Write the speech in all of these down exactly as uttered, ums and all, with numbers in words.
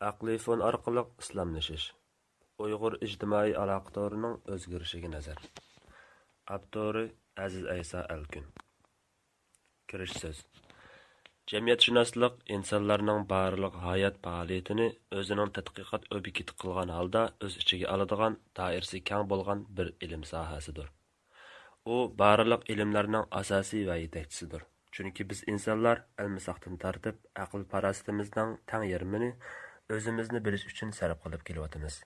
ئەقلىي فون ئارقىلىق ئىسلاملىشىش. ئۇيغۇر ئىجتىمائىي ئالاقە تورىنىڭ ئۆزگىرىشىگە نەزەر. ئاپتورى ئەزىز ئەيسا ئەلكۈن. كىرىش سۆز. جەمئىيەتشۇناسلىق ئىنسانلارنىڭ بارلىق ھايات پائالىيىتىنى ئۆزىنىڭ تەتقىقات ئوبيېكتى قىلغان ھالدا ئۆز ئىچىگە ئالىدىغان، دائىرىسى كەڭ بولغان بىر ئىلىم ساھەسىدۇر. ئۇ بارلىق ئىلىملەرنىڭ ئاساسى ۋە يېتەكچىسىدۇر. چۈنكى بىز ئىنسانلار ئەلمىساقتىن تارتىپ ئەقىل-پاراسىتىمىزنىڭ تەڭ يېرىمىنى ئۆزىمىزنى بىلىش ئۈچۈن سەرپ قىلىپ كېلىۋاتىمىز.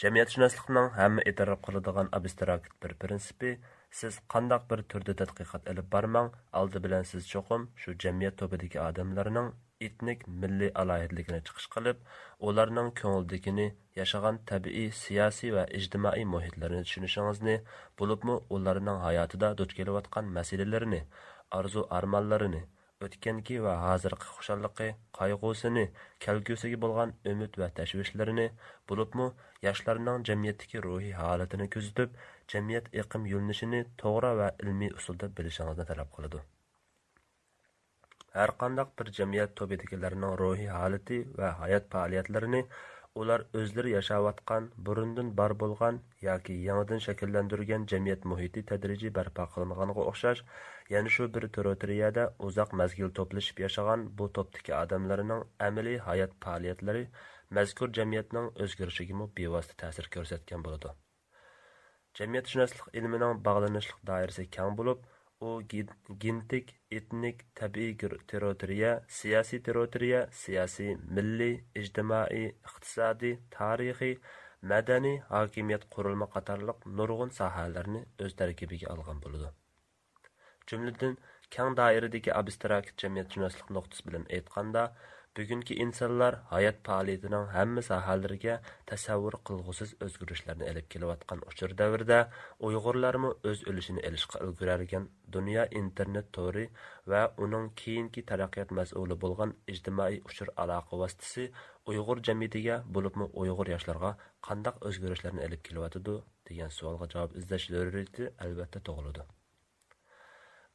جەمئىيەتشۇناسلىقنىڭ ھەممە ئېتىراپ قىلىدىغان ئابستراكت بىر پىرىنسىپى، سىز قانداق بىر تۈردە تەتقىقات ئېلىپ بارماڭ، ئالدى بىلەن سىز چوقۇم شۇ جەمئىيەت توپىدىكى ئادەملەرنىڭ ئېتنىك، مىللىي ئالاھىدىلىكىنى چىقىش قىلىپ، ئۇلارنىڭ كۆڭلىدىكىنى، ياشىغان تەبىئىي، سىياسىي ۋە ئىجتىمائىي مۇھىتلىرىنى چۈشىنىشىڭىزنى، بولۇپمۇ ئۇلارنىڭ ھاياتىدا دۇچ كېلىۋاتقان مەسىلىلىرىنى، ئارزۇ-ئارمانلىرىنى، ئۆتكەنكى ۋە ھازىرقى خۇشاللىقى، قايغۇسىنى، كەلگۈسىگە بولغان ئۈمىد ۋە تەشۋىشلىرىنى، بولۇپمۇ ياشلارنىڭ جەمئىيەتتىكى روھىي ھالىتىنى كۆزىتىپ، جەمئىيەت ئېقىم يۆنىلىشىنى توغرا ۋە ئىلمىي ئۇسۇلدا بىلىشىڭىزنى تەلەپ قىلىدۇ. ھەرقانداق بىر جەمئىيەت توپىدىكىلەرنىڭ روھىي ھالىتى ۋە ھايات پائالىيەتلىرىنى ئۇلار ئۆزلىرى ياشاۋاتقان، بۇرۇندىن بار بولغان ياكى يېڭىدىن شەكىللەندۈرگەن جەمئىيەت مۇھىتى تەدرىجىي بەرپا قىلىنغانغا ئوخشاش، يەنە شۇ بىر تېررىتورىيەدە ئۇزاق مەزگىل توپلىشىپ ياشىغان بۇ توپتىكى ئادەملەرنىڭ ئەمەلىي ھايات پائالىيەتلىرى مەزكۇر جەمئىيەتنىڭ ئۆزگىرىشىگىمۇ بىۋاسىتە تەسىر كۆرسەتكەن بولىدۇ. جەمئىيەتشۇناسلىق ئىلمىنىڭ باغلىنىشلىق دائىرىسى كەڭ بولۇپ، ئۇ گېن-، گېنېتىك، ئېتنىك، تەبىئىي گىر-، تېررىتورىيە، سىياسىي تېررىتورىيە، سىياسىي، مىللىي، ئىجتىمائىي، ئىقتىسادىي، تارىخىي، مەدەنىي، ھاكىمىيەت قۇرۇلما قاتارلىق نۇرغۇن ساھەلەرنى ئۆز تەركىبىگە ئالغان بولىدۇ. جۈملىدىن، كەڭ دائىرىدىكى ئابستراكت جەمئىيەتشۇناسلىق نۇقتىسى بىلەن ئېيتقاندا، بۈگۈنكى ئىنسانلار ھايات پائالىيىتىنىڭ ھەممە ساھەلىرىگە تەسەۋۋۇر قىلغۇسىز ئۆزگىرىشلەرنى ئېلىپ كېلىۋاتقان ئۇچۇر دەۋرىدە، ئۇيغۇرلارمۇ ئۆز ئۈلۈشىنى ئېلىشقا ئۈلگۈرەلىگەن دۇنيا ئىنتېرنېت تورى ۋە ئۇنىڭ كېيىنكى تەرەققىيات مەسئۇلى بولغان ئىجتىمائىي ئۇچۇر ئالاقە ۋاسىتىسى ئۇيغۇر جەمئىيىتىگە، بولۇپمۇ ئۇيغۇر ياشلىرىغا قانداق ئۆزگىرىشلەرنى ئېلىپ كېلىۋاتىدۇ، دېگەن سوئالغا جاۋاب ئىزدەش زۆرۈرىيىتى ئەلۋەتتە تۇغۇلىدۇ.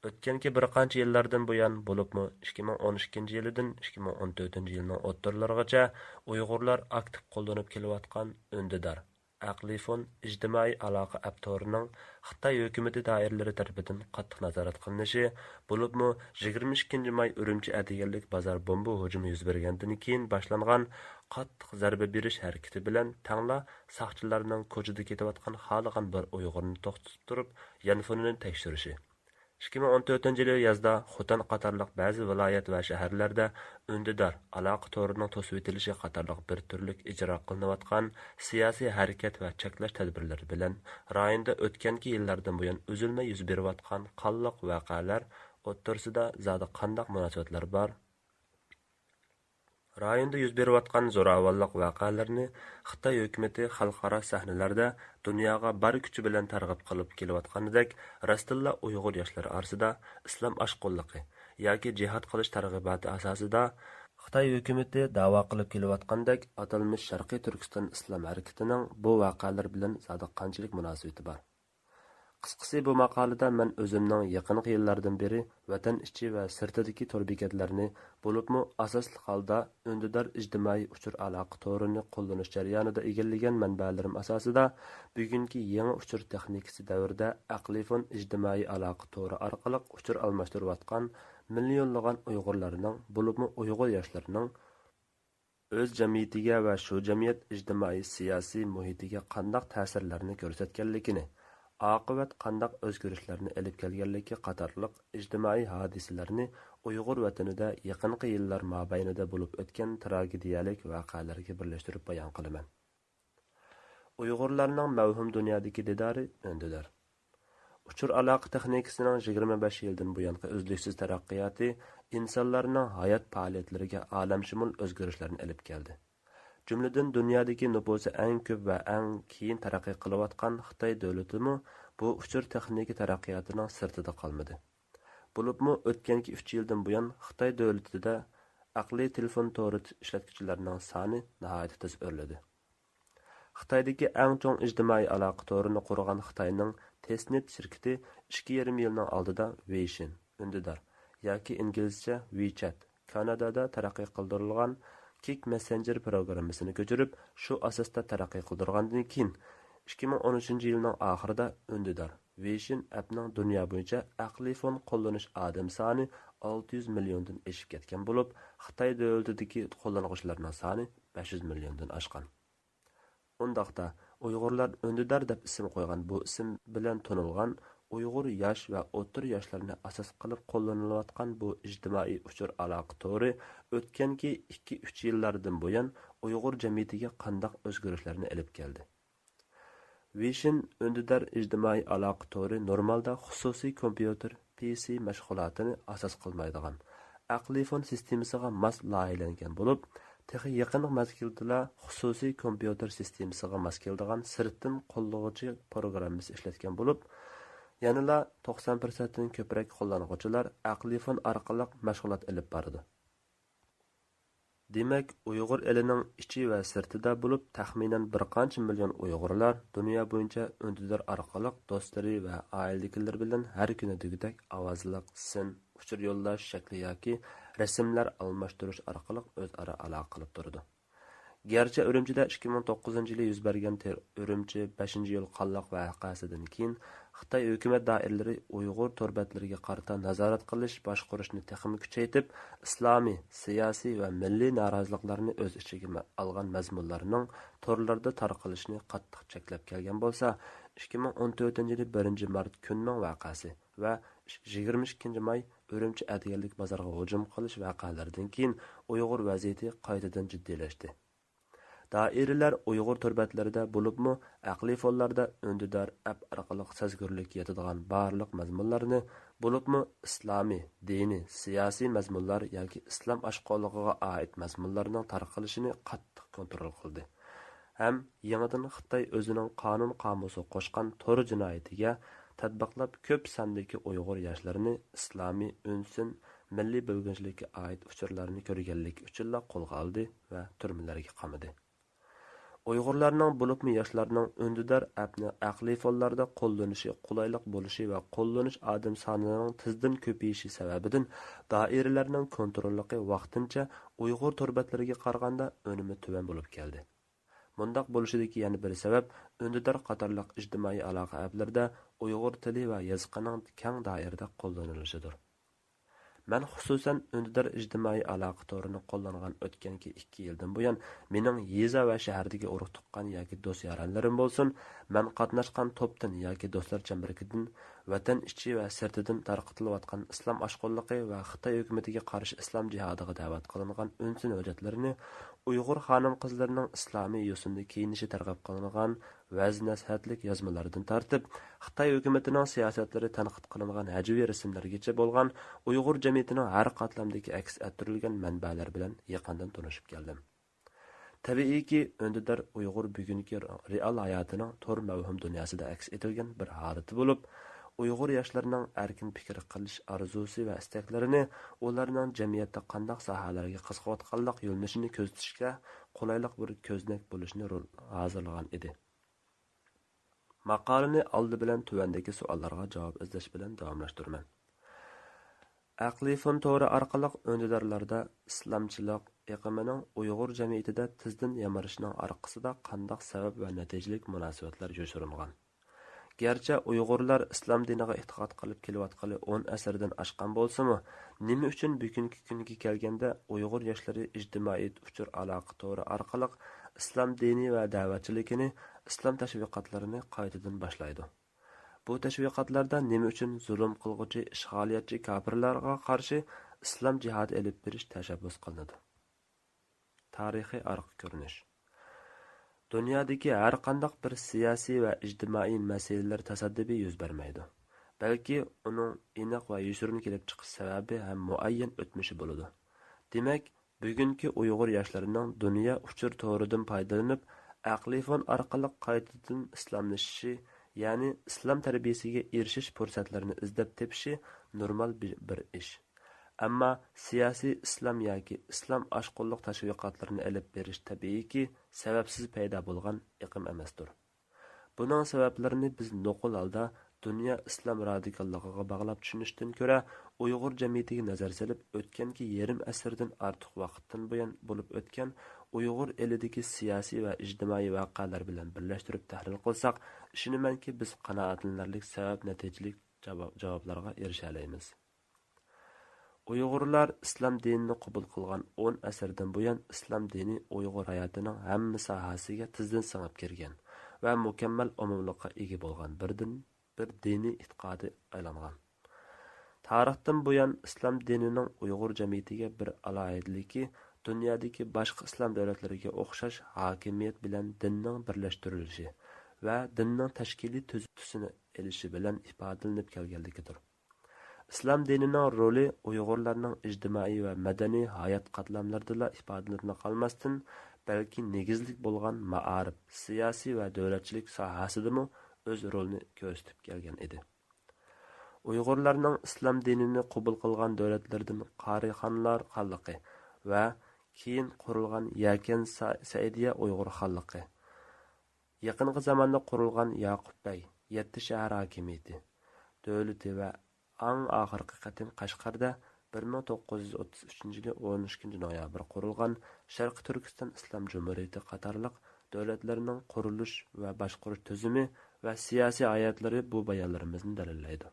ئۆتكەنكى بىر قانچە يىللاردىن بۇيان، بولۇپمۇ ئىككى مىڭ ئون ئىككىنچى يىلىدىن ئىككى مىڭ ئون تۆتىنچى يىلنىڭ ئوتتۇرىلىرىغىچە ئۇيغۇرلار ئاكتىپ قوللىنىپ كېلىۋاتقان ئۈندىدار، ئەقلىي فون ئىجتىمائىي ئالاقە ئەپ تورىنىڭ خىتاي ھۆكۈمىتى دائىرىلىرى تەرىپىدىن قاتتىق نازارەت قىلىنىشى، بولۇپمۇ يىگىرمە ئىككىنچى ماي ئۈرۈمچى ئەتىگەنلىك بازار بومبا ھۇجۇمى يۈز بەرگەندىن كېيىن باشلانغان قاتتىق زەربە بېرىش ھەرىكىتى بىلەن تەڭلا ساقچىلارنىڭ كوچىدا كېتىۋاتقان خالىغان بىر ئۇيغۇرنى توختىتىپ تۇرۇپ، يانفونىنى تەكشۈرۈشى. ئىككى مىڭ ئون تۆتىنچى يىلى يازدا خوتەن قاتارلىق بەزى ۋىلايەت ۋە شەھەرلەردە ئۈندىدار ئالاقە تورىنىڭ توسۇۋېتىلىشى قاتارلىق بىر تۈرلۈك ئىجرا قىلىنىۋاتقان سىياسىي ھەرىكەت ۋە چەكلەش تەدبىرلىرى بىلەن رايوندا ئۆتكەنكى يىللاردىن بۇيان ئۈزۈلمەي يۈز بېرىۋاتقان قانلىق ۋەقەلەر ئوتتۇرىسىدا زادى قانداق مۇناسىۋەتلەر بار؟ رايوندا يۈز بېرىۋاتقان زوراۋانلىق ۋەقەلىرىنى خىتاي ھۆكۈمىتى خەلقئارا سەھنىلەردە دۇنياغا بار كۈچى بىلەن تەرغىب قىلىپ كېلىۋاتقىنىدەك، راستتىنلا ئۇيغۇر ياشلىرى ئارىسىدا ئىسلام ئاشقۇنلۇقى ياكى جىھاد قىلىش تەرغىباتى ئاساسىدا خىتاي ھۆكۈمىتى دەۋا قىلىپ كېلىۋاتقاندەك، ئاتالمىش شەرقىي تۈركىستان ئىسلام ھەرىكىتىنىڭ بۇ ۋەقەلەر بىلەن زادى قانچىلىك مۇناسىۋىتى بار؟ قىسقىسى، بۇ ماقالىدە مەن ئۆزۈمنىڭ يېقىنقى يىللاردىن بېرى ۋەتەن ئىچى ۋە سىرتىدىكى تور بېكەتلەرنى، بولۇپمۇ ئاساسلىق ھالدا ئۈندىدار ئىجتىمائىي ئۇچۇر ئالاقە تورىنى قوللىنىش جەريانىدا ئىگىلىگەن مەنبەلىرىم ئاساسىدا، بۈگۈنكى يېڭى ئۇچۇر تېخنىكىسى دەۋرىدە ئەقلىي فون ئىجتىمائىي ئالاقە تورى ئارقىلىق ئۇچۇر ئالماشتۇرۇۋاتقان مىليونلىغان ئۇيغۇرلارنىڭ، بولۇپمۇ ئۇيغۇر ياشلىرىنىڭ ئۆز جەمئىيىتىگە ۋە شۇ جەمئىيەت ئىجتىمائىي سىياسىي مۇھىتىگە قانداق تەسىرلەرنى كۆرسەتكەنلىكىنى، ئاقىۋەت قانداق ئۆزگىرىشلەرنى ئېلىپ كەلگەنلىكى قاتارلىق ئىجتىمائىي ھادىسىلەرنى ئۇيغۇر ۋەتىنىدە يېقىنقى يىللار مابەينىدە بولۇپ ئۆتكەن تراگېدىيەلىك ۋەقەلەرگە بىرلەشتۈرۈپ بايان قىلىمەن. ئۇيغۇرلارنىڭ مەۋھۇم دۇنيادىكى دىدارى ئۈندىدار. ئۇچۇر ئالاقە تېخنىكىسىنىڭ يىگىرمە بەش يىلدىن بۇيانقى ئۈزلۈكسىز تەرەققىياتى ئىنسانلارنىڭ ھايات پائالىيەتلىرىگە ئالەمشۇمۇل ئۆزگىرىشلەرنى ئېلىپ كەلدى. جۈملىدىن دۇنيادىكى نوپۇسى ئەڭ كۆپ ۋە ئەڭ كېيىن تەرەققىي قىلىۋاتقان خىتاي دۆلىتىمۇ بۇ ئۇچۇر تېخنىكا تەرەققىياتىنىڭ سىرتىدا قالمىدى. بولۇپمۇ ئۆتكەنكى ئۈچ يىلدىن بۇيان خىتاي دۆلىتىدە ئەقلىي تېلېفون تورى ئىشلەتكۈچىلەرنىڭ سانى ناھايىتى تېز ئۆرلىدى. خىتايدىكى ئەڭ چوڭ ئىجتىمائىي ئالاقە تورىنى قۇرغان خىتاينىڭ تېسنېت شىركىتى ئىككى يېرىم يىلنىڭ ئالدىدا ۋېيشىن، ئۈندىدار، ياكى ئىنگلىزچە ۋىچەت، كانادادا تەرەققىي قىلدۇرۇلغان كىك مەسسېنجېر پروگراممىسىنى كۆچۈرۈپ، شۇ ئاساستا تەرەققىي قىلدۇرغاندىن كېيىن، ئىككى مىڭ ئون ئۈچىنچى يىلنىڭ ئاخىرىدا ئۈندىدار ۋېيشىن ئەپنىڭ دۇنيا بويىچە ئەقلىي فون قوللىنىش ئادەم سانى ئالتە يۈز مىليوندىن ئېشىپ كەتكەن بولۇپ، خىتاي دۆلىتىدىكى قوللانغۇچىلارنىڭ سانى بەش يۈز مىليوندىن ئاشقان. ئۇنداقتا، ئۇيغۇرلار ئۈندىدار دەپ ئىسىم قويغان بۇ ئىسىم بىلەن تونۇلغان ئۇيغۇر ياش ۋە ئوتتۇرا ياشلىرىنى ئاساس قىلىپ قوللىنىلىۋاتقان بۇ ئىجتىمائىي ئۇچۇر ئالاقە تورى ئۆتكەنكى ئىككى، ئۈچ يىللاردىن بۇيان ئۇيغۇر جەمئىيىتىگە قانداق ئۆزگىرىشلەرنى ئېلىپ كەلدى؟ ۋېيشىن ئۈندىدار ئىجتىمائىي ئالاقە تورى نورمالدا خۇسۇسىي كومپيۇتېر، پى سى مەشغۇلاتىنى ئاساس قىلمايدىغان، ئەقلىي فون سىستېمىسىغا ماس لايىھەلەنگەن بولۇپ، تېخى يېقىنقى مەزگىلدىلا خۇسۇسىي كومپيۇتېر سىستېمىسىغا ماس كېلىدىغان سىرتتىن قوللىغۇچى پروگراممىسى ئىشلەتكەن بولۇپ، يەنىلا توقسان پىرسەنتتىن كۆپرەك قوللانغۇچىلار ئەقلىي فون ئارقىلىق مەشغۇلات ئېلىپ بارىدۇ. دېمەك، ئۇيغۇر ئېلىنىڭ ئىچى ۋە سىرتىدا بولۇپ، تەخمىنەن بىر قانچە مىليون ئۇيغۇرلار دۇنيا بويىچە ئۈندىدار ئارقىلىق دوستلىرى ۋە ئائىلىدىكىلىرى بىلەن ھەر كۈنى دېگۈدەك ئاۋازلىق سىن، ئۇچۇر يوللاش شەكلى ياكى رەسىملەر ئالماشتۇرۇش ئارقىلىق ئۆزئارا ئالاقە قىلىپ تۇرىدۇ. گەرچە ئۈرۈمچىدە ئىككى مىڭ توققۇزىنچى يىلى يۈز بەرگەن تېر-، ئۈرۈمچى بەشىنچى يول قانلىق ۋەقەسىدىن كېيىن خىتاي ھۆكۈمەت دائىرىلىرى ئۇيغۇر تور بەتلىرىگە قارىتا نازارەت قىلىش، باشقۇرۇشنى تېخىمۇ كۈچەيتىپ، ئىسلامىي، سىياسىي ۋە مىللىي نارازىلىقلارنى ئۆز ئىچىگە مە-، ئالغان مەزمۇنلارنىڭ تورلاردا تارقىلىشىنى قاتتىق چەكلەپ كەلگەن بولسا، ئىككى مىڭ ئون تۆتىنچى يىلى بىرىنچى مارت كۈنمىڭ ۋەقەسى ۋە يىگىرمە ئىككىنچى ماي ئۈرۈمچى ئەتىگەنلىك بازارغا ھۇجۇم قىلىش ۋەقەلىرىدىن كېيىن ئۇيغۇر ۋەزىيىتى قايتىدىن جىددىيلەشتى. دائىرىلەر ئۇيغۇر تور بەتلىرىدە، بولۇپمۇ ئەقلىي فونلاردا ئۈندىدار ئەپ ئارقىلىق سەزگۈرلۈككە يېتىدىغان بارلىق مەزمۇنلارنى، بولۇپمۇ ئىسلامىي، دىنىي، سىياسىي مەزمۇنلار ياكى ئىسلام ئاشقۇنلۇقىغا ئائىت مەزمۇنلارنىڭ تارقىلىشىنى قاتتىق كونترول قىلدى ھەم يېڭىدىن خىتاي ئۆزىنىڭ قانۇن قامۇسىغا قوشقان تور جىنايىتىگە تەتبىقلاپ، كۆپ ساندىكى ئۇيغۇر ياشلىرىنى ئىسلامىي ئۈنسىن، مىللىي بۆلگۈنچىلىككە ئائىت ئۇچۇرلارنى كۆرگەنلىكى ئۈچۈنلا قولغا ئالدى ۋە تۈرمىلەرگە قامىدى. ئۇيغۇرلارنىڭ، بولۇپمۇ ياشلارنىڭ ئۈندىدار ئەپنى ئەقلىي فونلاردا قوللىنىشى قولايلىق بولۇشى ۋە قوللىنىش ئادەم سانىنىڭ تېزدىن كۆپىيىشى سەۋەبىدىن، دائىرىلەرنىڭ كونتروللۇقى ۋاقتىنچە ئۇيغۇر تور بەتلىرىگە قارىغاندا ئۈنۈمى تۆۋەن بولۇپ كەلدى. مۇنداق بولۇشىدىكى يەنە بىر سەۋەب ئۈندىدار قاتارلىق ئىجتىمائىي ئالاقە ئەپلىرىدە ئۇيغۇر تىلى ۋە يېزىقىنىڭ كەڭ دائىرىدە قوللىنىلىشىدۇر. مەن خۇسۇسەن ئۈندىدار ئىجتىمائىي ئالاقە تورىنى قوللانغان ئۆتكەنكى ئىككى يىلدىن بۇيان، مېنىڭ يېزا ۋە شەھەردىكى ئۇرۇق-تۇغقان ياكى دوست-يارەنلىرىم بولسۇن، مەن قاتناشقان توپتىن ياكى دوستلار چەمبىرىكىدىن، ۋەتەن ئىچى ۋە سىرتىدىن تارقىتىلىۋاتقان ئىسلام ئاشقۇنلۇقى ۋە خىتاي ھۆكۈمىتىگە قارشى ئىسلام جىھادىغا دەۋەت قىلىنغان ئۈنسىن ھۆججەتلىرىنى، ئۇيغۇر خانىم-قىزلىرىنىڭ ئىسلامىي يوسۇندا كىيىنىشى تەرغىب قىلىنغان ۋەز-نەسىھەتلىك يازمىلىرىدىن تارتىپ، خىتاي ھۆكۈمىتىنىڭ سىياسەتلىرى تەنقىد قىلىنغان ھەجۋىي رەسىملەرگىچە بولغان ئۇيغۇر جەمئىيىتىنىڭ ھەر قاتلامدىكى ئەكس ئەتتۈرۈلگەن مەنبەلەر بىلەن يېقىندىن تونۇشۇپ كەلدىم. تەبىئىيكى، ئۈندىدار ئۇيغۇر بۈگۈنكى رېئال ھاياتىنىڭ تور مەۋھۇم دۇنياسىدا ئەكس ئېتىلگەن بىر ھالىتى بولۇپ، ئۇيغۇر ياشلىرىنىڭ ئەركىن پىكىر قىلىش ئارزۇسى ۋە ئىستەكلىرىنى، ئۇلارنىڭ جەمئىيەتتە قانداق ساھەلەرگە قىزىقىۋاتقانلىق يۆنىلىشىنى كۆزىتىشكە قولايلىق بىر كۆزنەك بولۇشنى رول ھازىرلىغان ئىدى. ماقالىنى ئالدى بىلەن تۆۋەندىكى سوئاللارغا جاۋاب ئىزدەش بىلەن داۋاملاشتۇرىمەن. ئەقلىي فون تورى ئارقىلىق ئۈندىدارلاردا ئىسلامچىلىق ئېقىمىنىڭ ئۇيغۇر جەمئىيىتىدە تېزدىن يامرىشىنىڭ ئارقىسىدا قانداق سەۋەب ۋە نەتىجىلىك مۇناسىۋەتلەر يوشۇرۇنغان؟ گەرچە ئۇيغۇرلار ئىسلام دىنىغا ئېتىقاد قىلىپ كېلىۋاتقىلى ئون ئەسىردىن ئاشقان بولسىمۇ، نېمە ئۈچۈن بۈگۈنكى كۈنگە كەلگەندە ئۇيغۇر ياشلىرى ئىجتىمائىي ئۇچۇر ئالاقە تورى ئارقىلىق ئىسلام دىنى ۋە دەۋەتچىلىكىنى، ئىسلام تەشۋىقاتلىرىنى قايتىدىن باشلايدۇ؟ بۇ تەشۋىقاتلاردا نېمە ئۈچۈن زۇلۇم قىلغۇچى ئىشغالىيەتچى كاپىرلارغا قارشى ئىسلام جىھادى ئېلىپ بېرىش تەشەببۇس قىلىنىدۇ؟ تارىخىي ئارقا كۆرۈنۈش. دۇنيادىكى ھەرقانداق بىر سىياسىي ۋە ئىجتىمائىي مەسىلىلەر تاسادىپىي يۈز بەرمەيدۇ، بەلكى ئۇنىڭ ئېنىق ۋە يوشۇرۇن كېلىپ چىقىش سەۋەبى ھەم مۇئەييەن ئۆتمۈشى بولىدۇ. دېمەك، بۈگۈنكى ئۇيغۇر ياشلىرىنىڭ دۇنيا ئۇچۇر تورىدىن پايدىلىنىپ، ئەقلىي فون ئارقىلىق قايتىدىن ئىسلاملىشىشى، يەنى ئىسلام تەربىيىسىگە ئېرىشىش پۇرسەتلىرىنى ئىزدەپ تېپىشى نورمال بىر، بىر ئىش. ئەمما سىياسىي ئىسلام ياكى ئىسلام ئاشقۇنلۇق تەشۋىقاتلىرىنى ئېلىپ بېرىش تەبىئىيكى سەۋەبسىز پەيدا بولغان ئېقىم ئەمەستۇر. بۇنىڭ سەۋەبلىرىنى بىز نوقۇل ھالدا دۇنيا ئىسلام رادىكاللىقىغا باغلاپ چۈشىنىشتىن كۆرە، ئۇيغۇر جەمئىيىتىگە نەزەر سېلىپ، ئۆتكەنكى يېرىم ئەسىردىن ئارتۇق ۋاقىتتىن بۇيان بولۇپ ئۆتكەن ئۇيغۇر ئېلىدىكى سىياسىي ۋە ئىجتىمائىي ۋەقەلەر بىلەن بىرلەشتۈرۈپ تەھلىل قىلساق، ئىشىنىمەنكى، بىز قانائەتلىنەرلىك سەۋەب نەتىجىلىك جاۋاب-، جاۋابلارغا ئېرىشەلەيمىز. ئۇيغۇرلار ئىسلام دىنىنى قوبۇل قىلغان ئون ئەسىردىن بۇيان، ئىسلام دىنى ئۇيغۇر ھاياتىنىڭ ھەممە ساھەسىگە تېزدىن سىڭىپ كىرگەن ۋە مۇكەممەل ئومۇملۇققا ئىگە بولغان بىردىن بىر دىنىي ئېتىقادى ئايلانغان. تارىختىن بۇيان، ئىسلام دىنىنىڭ ئۇيغۇر جەمئىيىتىگە بىر ئالاھىدىلىكى، دۇنيادىكى باشقا ئىسلام دۆلەتلىرىگە ئوخشاش ھاكىمىيەت بىلەن دىننىڭ بىرلەشتۈرۈلۈشى ۋە دىننىڭ تەشكىلىي تۈز-، تۈسىنى ئېلىشى بىلەن ئىپادىلىنىپ كەلگەنلىكىدۇر. ئىسلام دىنىنىڭ رولى ئۇيغۇرلارنىڭ ئىجتىمائىي ۋە مەدەنىي ھايات قاتلاملىرىدىلا ئىپادىلىنىپ قالماستىن، بەلكى نېگىزلىك بولغان مائارىپ، سىياسىي ۋە دۆلەتچىلىك ساھەسىدىمۇ ئۆز رولىنى كۆرسىتىپ كەلگەن ئىدى. ئۇيغۇرلارنىڭ ئىسلام دىنىنى قوبۇل قىلغان دۆلەتلىرىدىن قارىخانلار خانلىقى ۋە كېيىن قۇرۇلغان يەكەن سا-، سەئىدىيە ئۇيغۇر خانلىقى، يېقىنقى زاماندا قۇرۇلغان ياقۇپ بەگ يەتتە شەھەر ھاكىمىيىتى دۆلىتى ۋە ئەڭ ئاخىرقى قېتىم قەشقەردە بىر مىڭ توققۇز يۈز ئوتتۇز ئۈچىنچى يىلى ئون ئىككىنچى نويابىر قۇرۇلغان شەرقىي تۈركىستان ئىسلام جۇمھۇرىيىتى قاتارلىق دۆلەتلەرنىڭ قۇرۇلۇش ۋە باشقۇرۇش تۈزۈمى ۋە سىياسىي ھاياتلىرى بۇ بايانلىرىمىزنى دەلىللەيدۇ.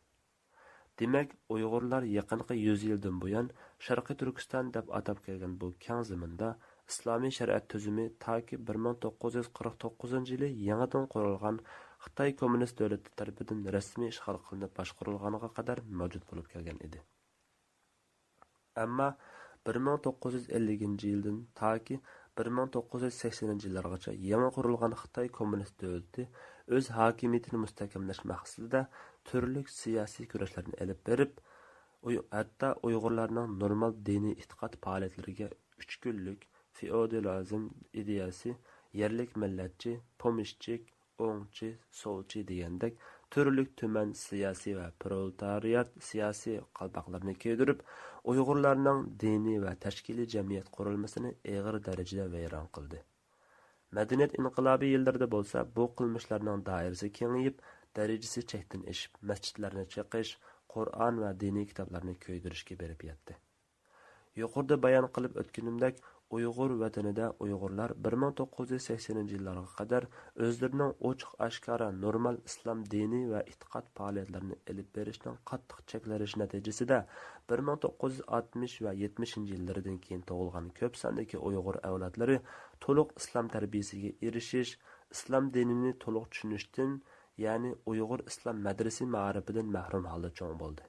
دېمەك، ئۇيغۇرلار يېقىنقى يۈز يىلدىن بۇيان شەرقىي تۈركىستان دەپ ئاتاپ كەلگەن بۇ كەڭ زېمىندا ئىسلامىي شەرىئەت تۈزۈمى تاكى بىر مىڭ توققۇز يۈز قىرىق توققۇزىنچى يىلى يېڭىدىن قۇرۇلغان خىتاي كوممۇنىست دۆلىتى تەرىپىدىن رەسمىي ئىشغال قىلىنىپ باشقۇرۇلغانغا قەدەر مەۋجۇت بولۇپ كەلگەن ئىدى. ئەمما بىر مىڭ توققۇز يۈز ئەللىكىنچى يىلدىن تاكى بىر مىڭ توققۇز يۈز سەكسىنىنچى يىللارغىچە يېڭى قۇرۇلغان خىتاي كوممۇنىست دۆلىتى ئۆز ھاكىمىيىتىنى مۇستەھكەملەش مەقسىتىدە تۈرلۈك سىياسىي كۈرەشلەرنى ئېلىپ بېرىپ، ئۇي-، ھەتتا ئۇيغۇرلارنىڭ نورمال دىنىي ئېتىقاد پائالىيەتلىرىگە ئۈچ كۈنلۈك فېئودالىزم ئىدىيەسى، يەرلىك مىللەتچى، پومېشچىك، ئوڭچى، سولچى دېگەندەك تۈرلۈك تۈمەن سىياسىي ۋە پرولېتارىيات سىياسىي قالپاقلىرىنى كىيدۈرۈپ، ئۇيغۇرلارنىڭ دىنىي ۋە تەشكىلىي جەمئىيەت قۇرۇلمىسىنى ئېغىر دەرىجىدە ۋەيران قىلدى. مەدەنىيەت ئىنقىلابى يىللىرىدا بولسا، بۇ قىلمىشلارنىڭ دائىرىسى كېڭىيىپ، دەرىجىسى چەكتىن ئېشىپ، مەسچىتلەرنى چېقىش، قۇرئان ۋە دىنىي كىتابلارنى كۆيدۈرۈشكە بېرىپ يەتتى. يۇقىرىدا بايان قىلىپ ئۆتكىنىمدەك، ئۇيغۇر ۋەتىنىدە ئۇيغۇرلار بىر مىڭ توققۇز يۈز سەكسىنىنچى يىللارغا قەدەر ئۆزلىرىنىڭ ئوچۇق ئاشكارا نورمال ئىسلام دىنى ۋە ئېتىقاد پائالىيەتلىرىنى ئېلىپ بېرىشنىڭ قاتتىق چەكلىنىشى نەتىجىسىدە، بىر مىڭ توققۇز يۈز ئاتمىش ۋە يەتمىشىنچى يىللىرىدىن كېيىن تۇغۇلغان كۆپ ساندىكى ئۇيغۇر ئەۋلادلىرى تولۇق ئىسلام تەربىيەسىگە ئېرىشىش، ئىسلام دىنىنى تولۇق چۈشىنىشتىن، يەنى ئۇيغۇر ئىسلام مەدرىسە مائارىپىدىن مەھرۇم ھالدا چوڭ بولدى.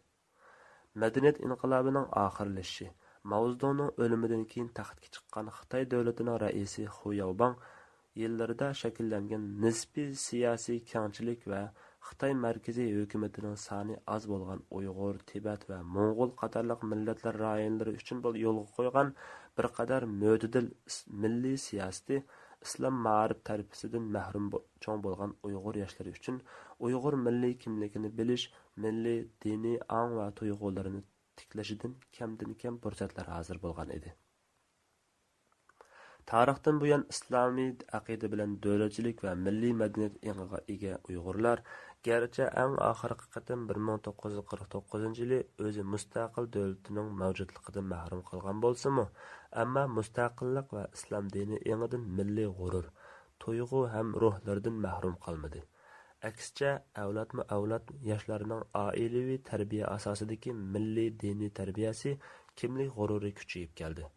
مەدەنىيەت ئىنقىلابىنىڭ ئاخىرلىشىشى، ماۋزېدۇڭنىڭ ئۆلۈمىدىن كېيىن تەختكە چىققان خىتاي دۆلىتىنىڭ رەئىسى خۇ ياۋباڭ يىللىرىدا شەكىللەنگەن نىسپىي سىياسىي كەڭچىلىك ۋە خىتاي مەركىزىي ھۆكۈمىتىنىڭ سانى ئاز بولغان ئۇيغۇر، تىبەت ۋە موڭغۇل قاتارلىق مىللەتلەر رايونلىرى ئۈچۈن بول-، يولغا قويغان بىر قەدەر مۆتىدىل ئىس-، مىللىي سىياسىتى ئىسلام مائارىپ تەربىيەسىدىن مەھرۇم بو-، چوڭ بولغان ئۇيغۇر ياشلىرى ئۈچۈن ئۇيغۇر مىللىي كىملىكىنى بىلىش، مىللىي، دىنىي ئاڭ ۋە تۇيغۇلىرىنى تىكلىشىدىن كەمدىن كەم پۇرسەتلەر ھازىر بولغان ئىدى. تارىختىن بۇيان ئىسلامىي ئەقىدە بىلەن دۆلەتچىلىك ۋە مىللىي مەدەنىيەت ئېڭىغا ئىگە ئۇيغۇرلار، گەرچە ئەڭ ئاخىرقى قېتىم بىر مىڭ توققۇز يۈز قىرىق توققۇزىنچى يىلى ئۆزى مۇستەقىل دۆلىتىنىڭ مەۋجۇتلۇقىدىن مەھرۇم قالغان بولسىمۇ، ئەمما مۇستەقىللىق ۋە ئىسلام دىنى ئېڭىدىن مىللىي غۇرۇر، تۇيغۇ ھەم روھلىرىدىن مەھرۇم قالمىدى. ئەكسىچە، ئەۋلادمۇ ئەۋلاد ياشلارنىڭ ئائىلىۋى تەربىيە ئاساسىدىكى مىللىي دىنىي تەربىيەسى، كىملىك غۇرۇرى كۈچىيىپ كەلدى.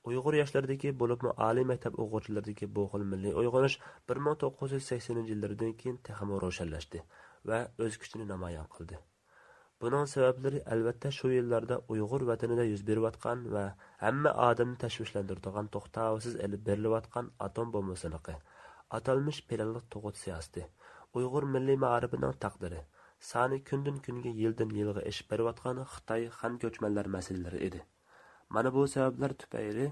ئۇيغۇر ياشلىرىدىكى، بولۇپمۇ ئالىي مەكتەپ ئوقۇغۇچىلىرىدىكى بۇ خىل مىللىي ئويغىنىش بىر مىڭ توققۇز يۈز سەكسىنىنچى يىللاردىن كېيىن تېخىمۇ روشەنلەشتى ۋە ئۆز كۈچىنى نامايان قىلدى. بۇنىڭ سەۋەبلىرى، ئەلۋەتتە، شۇ يىللاردا ئۇيغۇر ۋەتىنىدە يۈز بېرىۋاتقان ۋە ھەممە ئادەمنى تەشۋىشلەندۈرىدىغان توختاۋسىز ئېلىپ بېرىلىۋاتقان ئاتوم بومبا سىنىقى، ئاتالمىش پىلانلىق تۇغۇت سىياسىتى، ئۇيغۇر مىللىي مائارىپىنىڭ تەقدىرى، سانى كۈندىن كۈنگە، يىلدىن يىلغا ئېشىپ بېرىۋاتقان خىتاي خان كۆچمەنلەر مەسىلىلىرى ئىدى. مانا بۇ سەۋەبلەر تۈپەيلى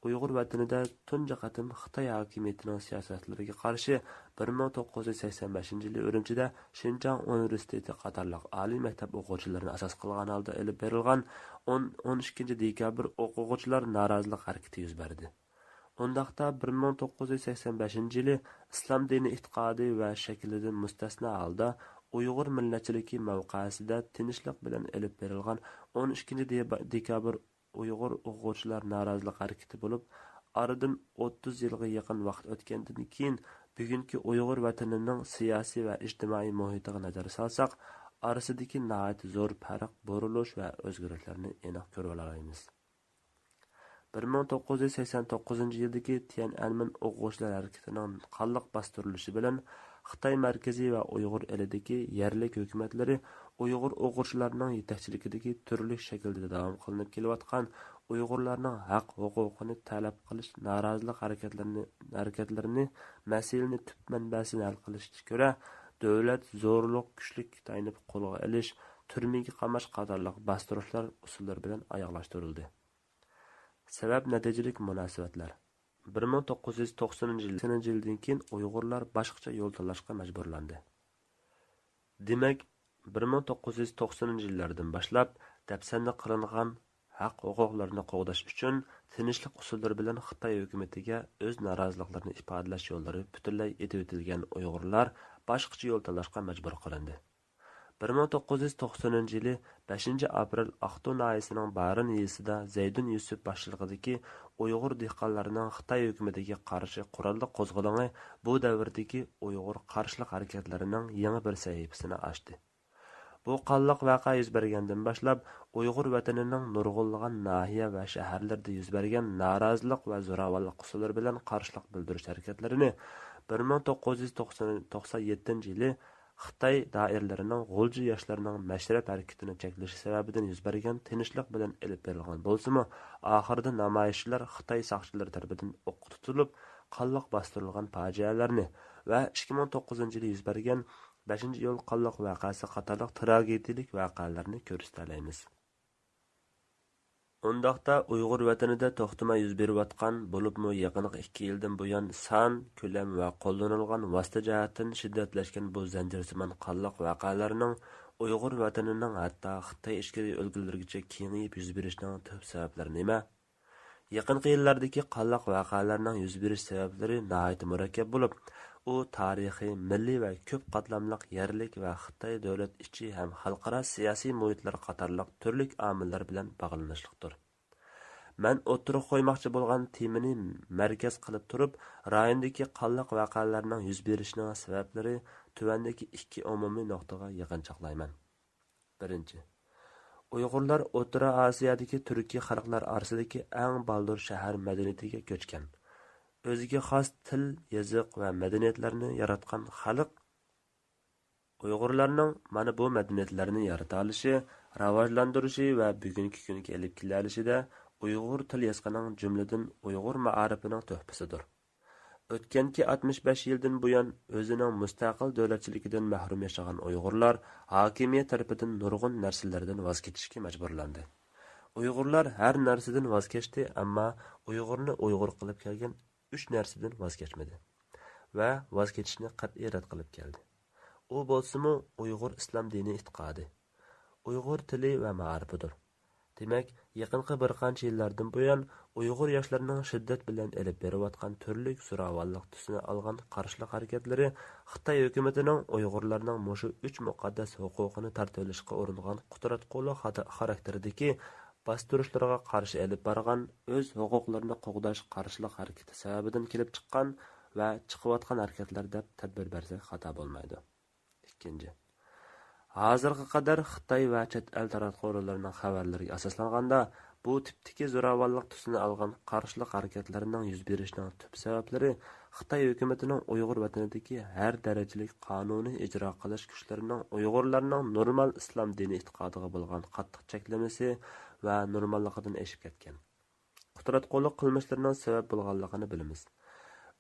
ئۇيغۇر ۋەتىنىدە تۇنجى قېتىم خىتاي ھاكىمىيىتىنىڭ سىياسەتلىرىگە قارشى بىر مىڭ توققۇز يۈز سەكسەن بەشىنچى يىلى ئۈرۈمچىدە شىنجاڭ ئۇنىۋېرسىتېتى قاتارلىق ئالىي مەكتەپ ئوقۇغۇچىلىرىنى ئاساس قىلغان ھالدا ئېلىپ بېرىلغان ئون، ئون ئىككىنچى دېكابىر ئوقۇغۇچىلار نارازىلىق ھەرىكىتى يۈز بەردى. ئۇنداقتا بىر مىڭ توققۇز يۈز سەكسەن بەشىنچى يىلى ئىسلام دىنى ئېتىقادى ۋە شەكلىدىن مۇستەسنا ھالدا ئۇيغۇر مىللەتچىلىكى مەۋقەسىدە تىنچلىق بىلەن ئېلىپ بېرىلغان ئون ئىككىنچى دېبا-، دېكابىر ئۇيغۇر ئوقۇغۇچىلار نارازىلىق ھەرىكىتى بولۇپ، ئارىدىن ئوتتۇز يىلغا يېقىن ۋاقىت ئۆتكەندىن كېيىن، بۈگۈنكى ئۇيغۇر ۋەتىنىنىڭ سىياسىي ۋە ئىجتىمائىي مۇھىتىغا نەزەر سالساق، ئارىسىدىكى ناھايىتى زور پەرق، بۇرۇلۇش ۋە ئۆزگىرىشلەرنى ئېنىق كۆرۈۋالالايمىز. بىر مىڭ توققۇز يۈز سەكسەن توققۇزىنچى يىلدىكى تيەنئەنمېن ئوقۇغۇچىلار ھەرىكىتىنىڭ قانلىق باستۇرۇلۇشى بىلەن، خىتاي مەركىزى ۋە ئۇيغۇر ئېلىدىكى يەرلىك ھۆكۈمەتلىرى ئۇيغۇر ئوقۇغۇچىلارنىڭ يېتەكچىلىكىدىكى تۈرلۈك شەكىلدە داۋام قىلىنىپ كېلىۋاتقان ئۇيغۇرلارنىڭ ھەق-ھوقۇقىنى تەلەپ قىلىش نارازىلىق ھەرىكەتلىرىنى، ھەرىكەتلىرىنى مەسىلىنى تۈپ مەنبەسىدىن ھەل قىلىشقا كۆرە، دۆلەت زورلۇق، كۈچلۈك تايىنىپ قولغا ئېلىش، تۈرمىگە قاماش قاتارلىق باستۇرۇشلار ئۇسۇللىرى بىلەن ئاياغلاشتۇرۇلدى. سەۋەب نەتىجىلىك مۇناسىۋەتلەر. بىر مىڭ توققۇز يۈز توقسىنىنچى يىل، يىلدىن كېيىن ئۇيغۇرلار باشقىچە يول تاللاشقا مەجبۇرلاندى. دېمەك، بىر مىڭ توققۇز يۈز توقسىنىنچى يىللاردىن باشلاپ دەپسەندە قىلىنغان ھەق-ھوقۇقلىرىنى قوغداش ئۈچۈن تىنچلىق ئۇسۇللىرى بىلەن خىتاي ھۆكۈمىتىگە ئۆز نارازىلىقلىرىنى ئىپادىلەش يوللىرى پۈتۈنلەي ئېتىۋېتىلگەن ئۇيغۇرلار باشقىچە يول تاللاشقا مەجبۇر قىلىندى. بىر مىڭ توققۇز يۈز توقسىنىنچى يىلى بەشىنچى ئاپرېل ئاقتۇ ناھىيەسىنىڭ بارىن يېزىسىدا زەيدۇن يۈسۈپ باشچىلىقىدىكى ئۇيغۇر دېھقانلارنىڭ خىتاي ھۆكۈمىتىگە قارشى قوراللىق قوزغىلىڭى بۇ دەۋردىكى ئۇيغۇر قارشىلىق ھەرىكەتلىرىنىڭ يېڭى بىر سەھىپىسىنى ئاچتى. بۇ قانلىق ۋەقە يۈز بەرگەندىن باشلاپ، ئۇيغۇر ۋەتىنىنىڭ نۇرغۇنلىغان ناھىيە ۋە شەھەرلىرىدە يۈز بەرگەن نارازىلىق ۋە زوراۋانلىق ئۇسۇللىرى بىلەن قارشىلىق بىلدۈرۈش ھەرىكەتلىرىنى بىر مىڭ توققۇز يۈز توقسان يەتتىنچى يىلى خىتاي دائىرىلىرىنىڭ غۇلجا ياشلىرىنىڭ مەشرەپ ھەرىكىتىنى چەكلىشى سەۋەبىدىن يۈز بەرگەن تىنچلىق بىلەن ئېلىپ بېرىلغان بولسىمۇ، ئاخىرىدا نامايىشچىلار خىتاي ساقچىلىرى تەرىپىدىن ئوققا تۇتۇلۇپ، قانلىق باستۇرۇلغان پاجىئەلەرنى ۋە ئىككى مىڭ توققۇزىنچى يىلى يۈز بەرگەن بەشىنچى ئىيۇل قانلىق ۋەقەسى قاتارلىق تراگېدىيەلىك ۋەقەلەرنى كۆرسىتەلەيمىز. ئۇنداقتا ئۇيغۇر ۋەتىنىدە توختىماي يۈز بېرىۋاتقان، بولۇپمۇ يېقىنقى ئىككى يىلدىن بۇيان سان، كۆلەم ۋە قوللىنىلغان ۋاسىتە جەھەتتىن شىددەتلەشكەن بۇ زەنجىرسىمان قانلىق ۋەقەلەرنىڭ ئۇيغۇر ۋەتىنىنىڭ ھەتتا خىتاي ئىچكىرى ئۆلكىلىرىگىچە كېڭىيىپ يۈز بېرىشىنىڭ تۈپ سەۋەبلىرى نېمە؟ يېقىنقى يىللاردىكى قانلىق ۋەقەلەرنىڭ يۈز بېرىش سەۋەبلىرى ناھايىتى مۇرەككەپ بولۇپ، ئۇ تارىخىي، مىللىي ۋە كۆپ قاتلاملىق يەرلىك ۋە خىتاي دۆلەت ئىچى ھەم خەلقئارا سىياسىي مۇھىتلار قاتارلىق تۈرلۈك ئامىللار بىلەن باغلىنىشلىقتۇر. مەن ئوتتۇرىغا قويماقچى بولغان تېمىنى مەركەز قىلىپ تۇرۇپ، رايوندىكى قانلىق ۋەقەلەرنىڭ يۈز بېرىشىنىڭ سەۋەبلىرى تۆۋەندىكى ئىككى ئومۇمىي نۇقتىغا يىغىنچاقلايمەن. بىرىنچى، ئۇيغۇرلار ئوتتۇرا ئاسىيادىكى تۈركىي خەلقلەر ئارىسىدىكى ئەڭ بالدۇر شەھەر مەدەنىيىتىگە كۆچكەن، ئۆزىگە خاس تىل، يېزىق ۋە مەدەنىيەتلەرنى ياراتقان خەلق. ئۇيغۇرلارنىڭ مانا بۇ مەدەنىيەتلەرنى يارىتالىشى، راۋاجلاندۇرۇشى ۋە بۈگۈنكى كۈنگە ئېلىپ كېلەلىشىدە ئۇيغۇر تىل يېزىقىنىڭ، جۈملىدىن ئۇيغۇر مائارىپىنىڭ تۆھپىسىدۇر. ئۆتكەنكى ئاتمىش بەش يىلدىن بۇيان ئۆزىنىڭ مۇستەقىل دۆلەتچىلىكىدىن مەھرۇم ياشىغان ئۇيغۇرلار ھاكىمىيەت تەرىپىدىن نۇرغۇن نەرسىلەردىن ۋاز كېچىشكە مەجبۇرلاندى. ئۇيغۇرلار ھەر نەرسىدىن ۋاز كەچتى، ئەمما ئۇيغۇرنى ئۇيغۇر قىلىپ كەلگەن ئۈچ نەرسىدىن ۋاز كەچمىدى ۋە ۋاز كېچىشنى قەتئىي رەت قىلىپ كەلدى. ئۇ بولسىمۇ ئۇيغۇر ئىسلام دىنىي ئېتىقادى، ئۇيغۇر تىلى ۋە مائارىپىدۇر. دېمەك، يېقىنقى بىر قانچە يىللاردىن بۇيان ئۇيغۇر ياشلىرىنىڭ شىددەت بىلەن ئېلىپ بېرىۋاتقان تۈرلۈك زوراۋانلىق تۈسىنى ئالغان قارشىلىق ھەرىكەتلىرى خىتاي ھۆكۈمىتىنىڭ ئۇيغۇرلارنىڭ مۇشۇ ئۈچ مۇقەددەس ھوقۇقىنى تارتىۋېلىشقا ئۇرۇنغان قۇتراتقۇلۇق خاتا-، خاراكتېرىدىكى باستۇرۇشلىرىغا قارشى ئېلىپ بارغان ئۆز ھوقۇقلىرىنى قوغداش قارشىلىق ھەرىكىتى سەۋەبىدىن كېلىپ چىققان ۋە چىقىۋاتقان ھەرىكەتلەر دەپ تەدبىر بەرسەك خاتا بولمايدۇ. ئىككىنچى، ھازىرغا قەدەر خىتاي ۋە چەت ئەل تاراتقۇ ئورۇنلىرىنىڭ خەۋەرلىرىگە ئاساسلانغاندا، بۇ تىپتىكى زوراۋانلىق تۈسىنى ئالغان قارشىلىق ھەرىكەتلىرىنىڭ يۈز بېرىشىنىڭ تۈپ سەۋەبلىرى خىتاي ھۆكۈمىتىنىڭ ئۇيغۇر ۋەتىنىدىكى ھەر دەرىجىلىك قانۇنىي ئىجرا قىلىش كۈچلىرىنىڭ ئۇيغۇرلارنىڭ نورمال ئىسلام دىنىي ئېتىقادىغا بولغان قاتتىق چەكلىمىسى ۋە نورماللىقىدىن ئېشىپ كەتكەن قۇتراتقۇلۇق قىلمىشلىرىنىڭ سەۋەب بولغانلىقىنى بىلىمىز.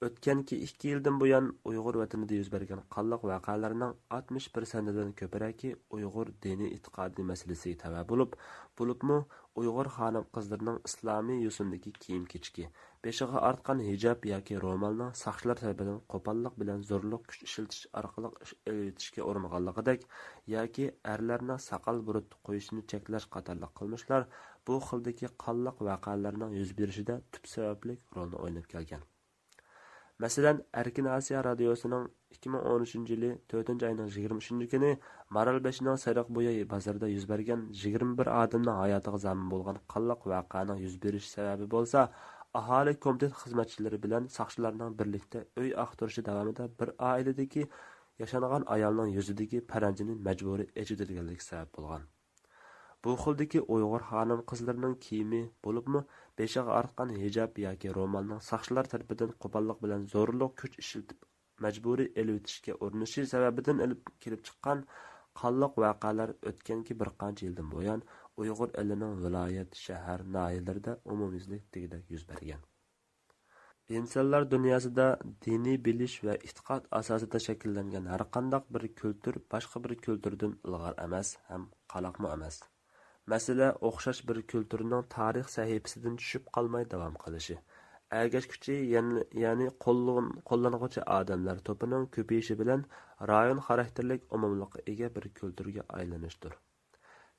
ئۆتكەنكى ئىككى يىلدىن بۇيان ئۇيغۇر ۋەتىنىدە يۈز بەرگەن قانلىق ۋەقەلەرنىڭ ئاتمىش پىرسەنتىدىن كۆپرەكى ئۇيغۇر دىنىي ئېتىقادى مەسىلىسىگە تەۋە بولۇپ، بولۇپمۇ ئۇيغۇر خانىم-قىزلىرىنىڭ ئىسلامىي يوسۇندىكى كىيىم-كېچىكى، بېشىغا ئارتقان ھىجاب ياكى رومالنىڭ ساقچىلار تەرىپىدىن قوپاللىق بىلەن زورلۇق كۈچ ئىشلىتىش ئارقىلىق ئېلىۋېتىشكە ئۇرۇنغانلىقىدەك ياكى ئەرلەرنىڭ ساقال بۇرۇت قويۇشىنى چەكلەش قاتارلىق قىلمىشلار بۇ خىلدىكى قانلىق ۋەقەلەرنىڭ يۈز بېرىشىدە تۈپ سەۋەبلىك رولنى ئويناپ كەلگەن. مەسىلەن، ئەركىن ئاسىيا رادىيوسىنىڭ ئىككى مىڭ ئون ئۈچىنچى يىلى تۆتىنچى ئاينىڭ يىگىرمە ئۈچىنچى كۈنى مارالبېشىنىڭ سېرىق بويى بازىرىدا يۈز بەرگەن يىگىرمە بىر ئادەمنىڭ ھاياتىغا زامىن بولغان قانلىق ۋەقەنىڭ يۈز بېرىش سەۋەبى بولسا، ئاھالە كومىتېت خىزمەتچىلىرى بىلەن ساقچىلارنىڭ بىرلىكتە ئۆي ئاختۇرۇشى داۋامىدا بىر ئائىلىدىكى ياشانغان ئايالنىڭ يۈزىدىكى پەرەنجىنى مەجبۇرىي ئېچىۋېتىلگەنلىكى سەۋەب بولغان. بۇ خىلدىكى ئۇيغۇر خانىم-قىزلىرىنىڭ كىيىمى، بولۇپمۇ بېشىغا ئارتقان ھىجاب ياكى رومالنىڭ ساقچىلار تەرىپىدىن قوپاللىق بىلەن زورلۇق كۈچ ئىشلىتىپ مەجبۇرىي ئېلىۋېتىشكە ئۇرۇنۇشى سەۋەبىدىن ئېلىپ كېلىپ چىققان قانلىق ۋەقەلەر ئۆتكەنكى بىر قانچە يىلدىن بۇيان ئۇيغۇر ئېلىنىڭ ۋىلايەت، شەھەر، ناھىيەلىرىدە ئومۇميۈزلۈك دېگۈدەك يۈز بەرگەن. ئىنسانلار دۇنياسىدا دىنىي بىلىش ۋە ئېتىقاد ئاساسىدا شەكىللەنگەن ھەرقانداق بىر كۈلتۈر باشقا بىر كۈلتۈردىن ئىلغار ئەمەس ھەم قالاقمۇ ئەمەس. مەسىلە ئوخشاش بىر كۈلتۈرنىڭ تارىخ سەھىپىسىدىن چۈشۈپ قالماي داۋام قىلىشى، ئەگەشكۈچى، يەن-، يەنى قوللىغۇن-، قوللانغۇچى ئادەملەر توپىنىڭ كۆپىيىشى بىلەن رايون خاراكتېرلىك ئومۇملۇققا ئىگە بىر كۈلتۈرگە ئايلىنىشتۇر.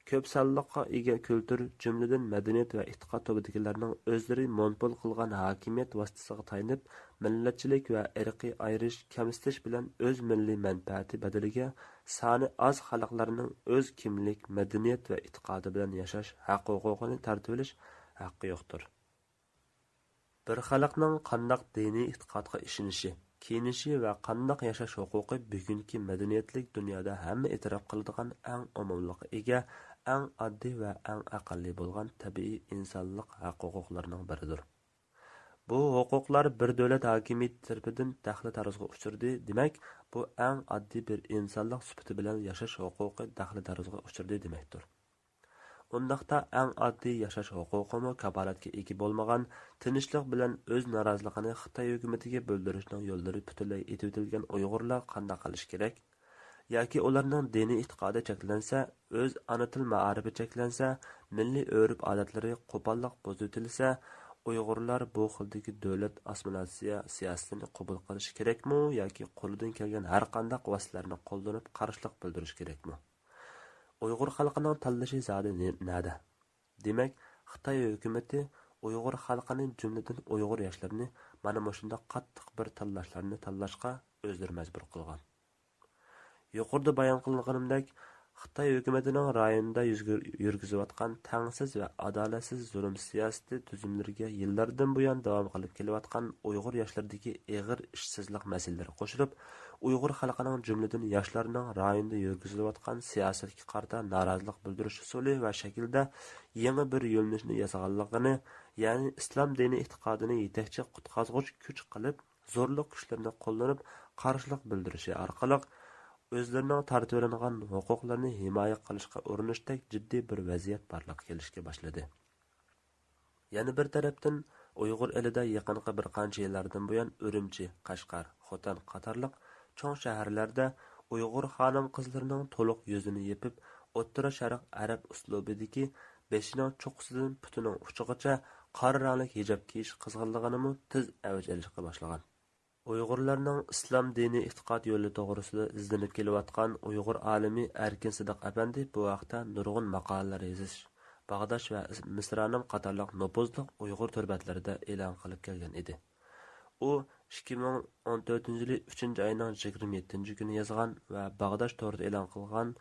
كۆپ سانلىققا ئىگە كۈلتۈر، جۈملىدىن مەدەنىيەت ۋە ئېتىقاد توپىدىكىلەرنىڭ ئۆزلىرى مونوپول قىلغان ھاكىمىيەت ۋاسىتىسىغا تايىنىپ، مىللەتچىلىك ۋە ئىرقىي ئايرىش، كەمسىتىش بىلەن ئۆز مىللىي مەنپەئەتى بەدىلىگە سانى ئاز خەلقلەرنىڭ ئۆز كىملىك، مەدەنىيەت ۋە ئېتىقادى بىلەن ياشاش ھەق-ھوقۇقىنى تارتىۋېلىش ھەققى يوقتۇر. بىر خەلقنىڭ قانداق دىنىي ئېتىقادقا ئىشىنىشى، كىيىنىشى ۋە قانداق ياشاش ھوقۇقى بۈگۈنكى مەدەنىيەتلىك دۇنيادا ھەممە ئېتىراپ قىلىدىغان ئەڭ ئومۇملۇققا ئىگە، ئەڭ ئاددىي ۋە ئەڭ ئەقەللىي بولغان تەبىئىي ئىنسانلىق ھەق-ھوقۇقلىرىنىڭ بىرىدۇر. بۇ ھوقۇقلار بىر دۆلەت ھاكىمىيىتى تەرىپىدىن دەخلى-تەرۇزغا ئۇچرىدى، دېمەك، بۇ ئەڭ ئاددىي بىر ئىنسانلىق سۈپىتى بىلەن ياشاش ھوقۇقى دەخلى-تەرۇزغا ئۇچرىدى دېمەكتۇر. ئۇنداقتا ئەڭ ئاددىي ياشاش ھوقۇقىمۇ كاپالەتكە ئىگە بولمىغان، تىنچلىق بىلەن ئۆز نارازىلىقىنى خىتاي ھۆكۈمىتىگە بىلدۈرۈشنىڭ يوللىرى پۈتۈنلەي ئېتىۋېتىلگەن ئۇيغۇرلار قانداق قىلىشى كېرەك؟ ياكى ئۇلارنىڭ دىنىي ئېتىقادى چەكلەنسە، ئۆز ئانا تىل مائارىپى چەكلەنسە، مىللىي ئۆرپ-ئادەتلىرى قوپاللىق بۇزۇۋېتىلسە، ئۇيغۇرلار بۇ خىلدىكى دۆلەت ئاسسىمىلياتسىيە سىياسىتىنى قوبۇل قىلىشى كېرەكمۇ ياكى قولىدىن كەلگەن ھەرقانداق ۋاسىتىلەرنى قوللىنىپ قارشىلىق بىلدۈرۈشى كېرەكمۇ؟ ئۇيغۇر خەلقىنىڭ تاللىشى زادى نى-، نەدە؟ دېمەك، خىتاي ھۆكۈمىتى ئۇيغۇر خەلقىنى، جۈملىدىن ئۇيغۇر ياشلىرىنى مانا مۇشۇنداق قاتتىق بىر تاللاشلارنى تاللاشقا ئۆزلىرى مەجبۇر قىلغان. يۇقىرىدا بايان قىلغىنىمدەك، خىتاي ھۆكۈمىتىنىڭ رايوندا يۈزگۈر-، يۈرگۈزۈۋاتقان تەڭسىز ۋە ئادالەتسىز زۇلۇم سىياسىتى تۈزۈملىرىگە يىللاردىن بۇيان داۋام قىلىپ كېلىۋاتقان ئۇيغۇر ياشلىرىدىكى ئېغىر ئىشسىزلىق مەسىلىلىرى قوشۇلۇپ، ئۇيغۇر خەلقىنىڭ، جۈملىدىن ياشلارنىڭ رايوندا يۈرگۈزۈلۈۋاتقان سىياسەتكە قارىتا نارازىلىق بىلدۈرۈش ئۇسۇلى ۋە شەكلىدە يېڭى بىر يۆنىلىشنى ياسىغانلىقىنى، يەنى ئىسلام دىنى ئېتىقادىنى يېتەكچى قۇتقازغۇچ كۈچ قىلىپ، زورلۇق كۈچلىرىنى قوللىنىپ قارشىلىق بىلدۈرۈشى ئارقىلىق، ئۆزلىرىنىڭ تارتىۋېلىنغان ھوقۇقلىرىنى ھىمايە قىلىشقا ئۇرۇنۇشتەك جىددىي بىر ۋەزىيەت بارلىققا كېلىشكە باشلىدى. يەنە بىر تەرەپتىن، ئۇيغۇر ئېلىدە يېقىنقى بىر قانچە يىللاردىن بۇيان ئۈرۈمچى، قەشقەر، خوتەن قاتارلىق چوڭ شەھەرلەردە ئۇيغۇر خانىم-قىزلىرىنىڭ تولۇق يۈزىنى يېپىپ، ئوتتۇرا شەرق ئەرەب ئۇسلۇبىدىكى بېشىنىڭ چوققىسىدىن پۇتىنىڭ ئۇچىغىچە قارا رەڭلىك ھىجاب كىيىش قىزغىنلىقىنىمۇ تېز ئەۋج ئېلىشقا باشلىغان. ئۇيغۇرلارنىڭ ئىسلام دىنىي ئېتىقاد يولى توغرىسىدا ئىزدىنىپ كېلىۋاتقان ئۇيغۇر ئالىمى ئەركىن سىدىق ئەپەندى بۇ ھەقتە نۇرغۇن ماقالىلەر يېزىش، باغداش ۋە مىسرانىم قاتارلىق نوپۇزلۇق ئۇيغۇر تور بەتلىرىدە ئېلان قىلىپ كەلگەن ئىدى. ئۇ ئىككى مىڭ ئون تۆتىنچى يىلى ئۈچىنچى ئاينىڭ يىگىرمە يەتتىنچى كۈنى يازغان ۋە باغداش تورىدا ئېلان قىلغان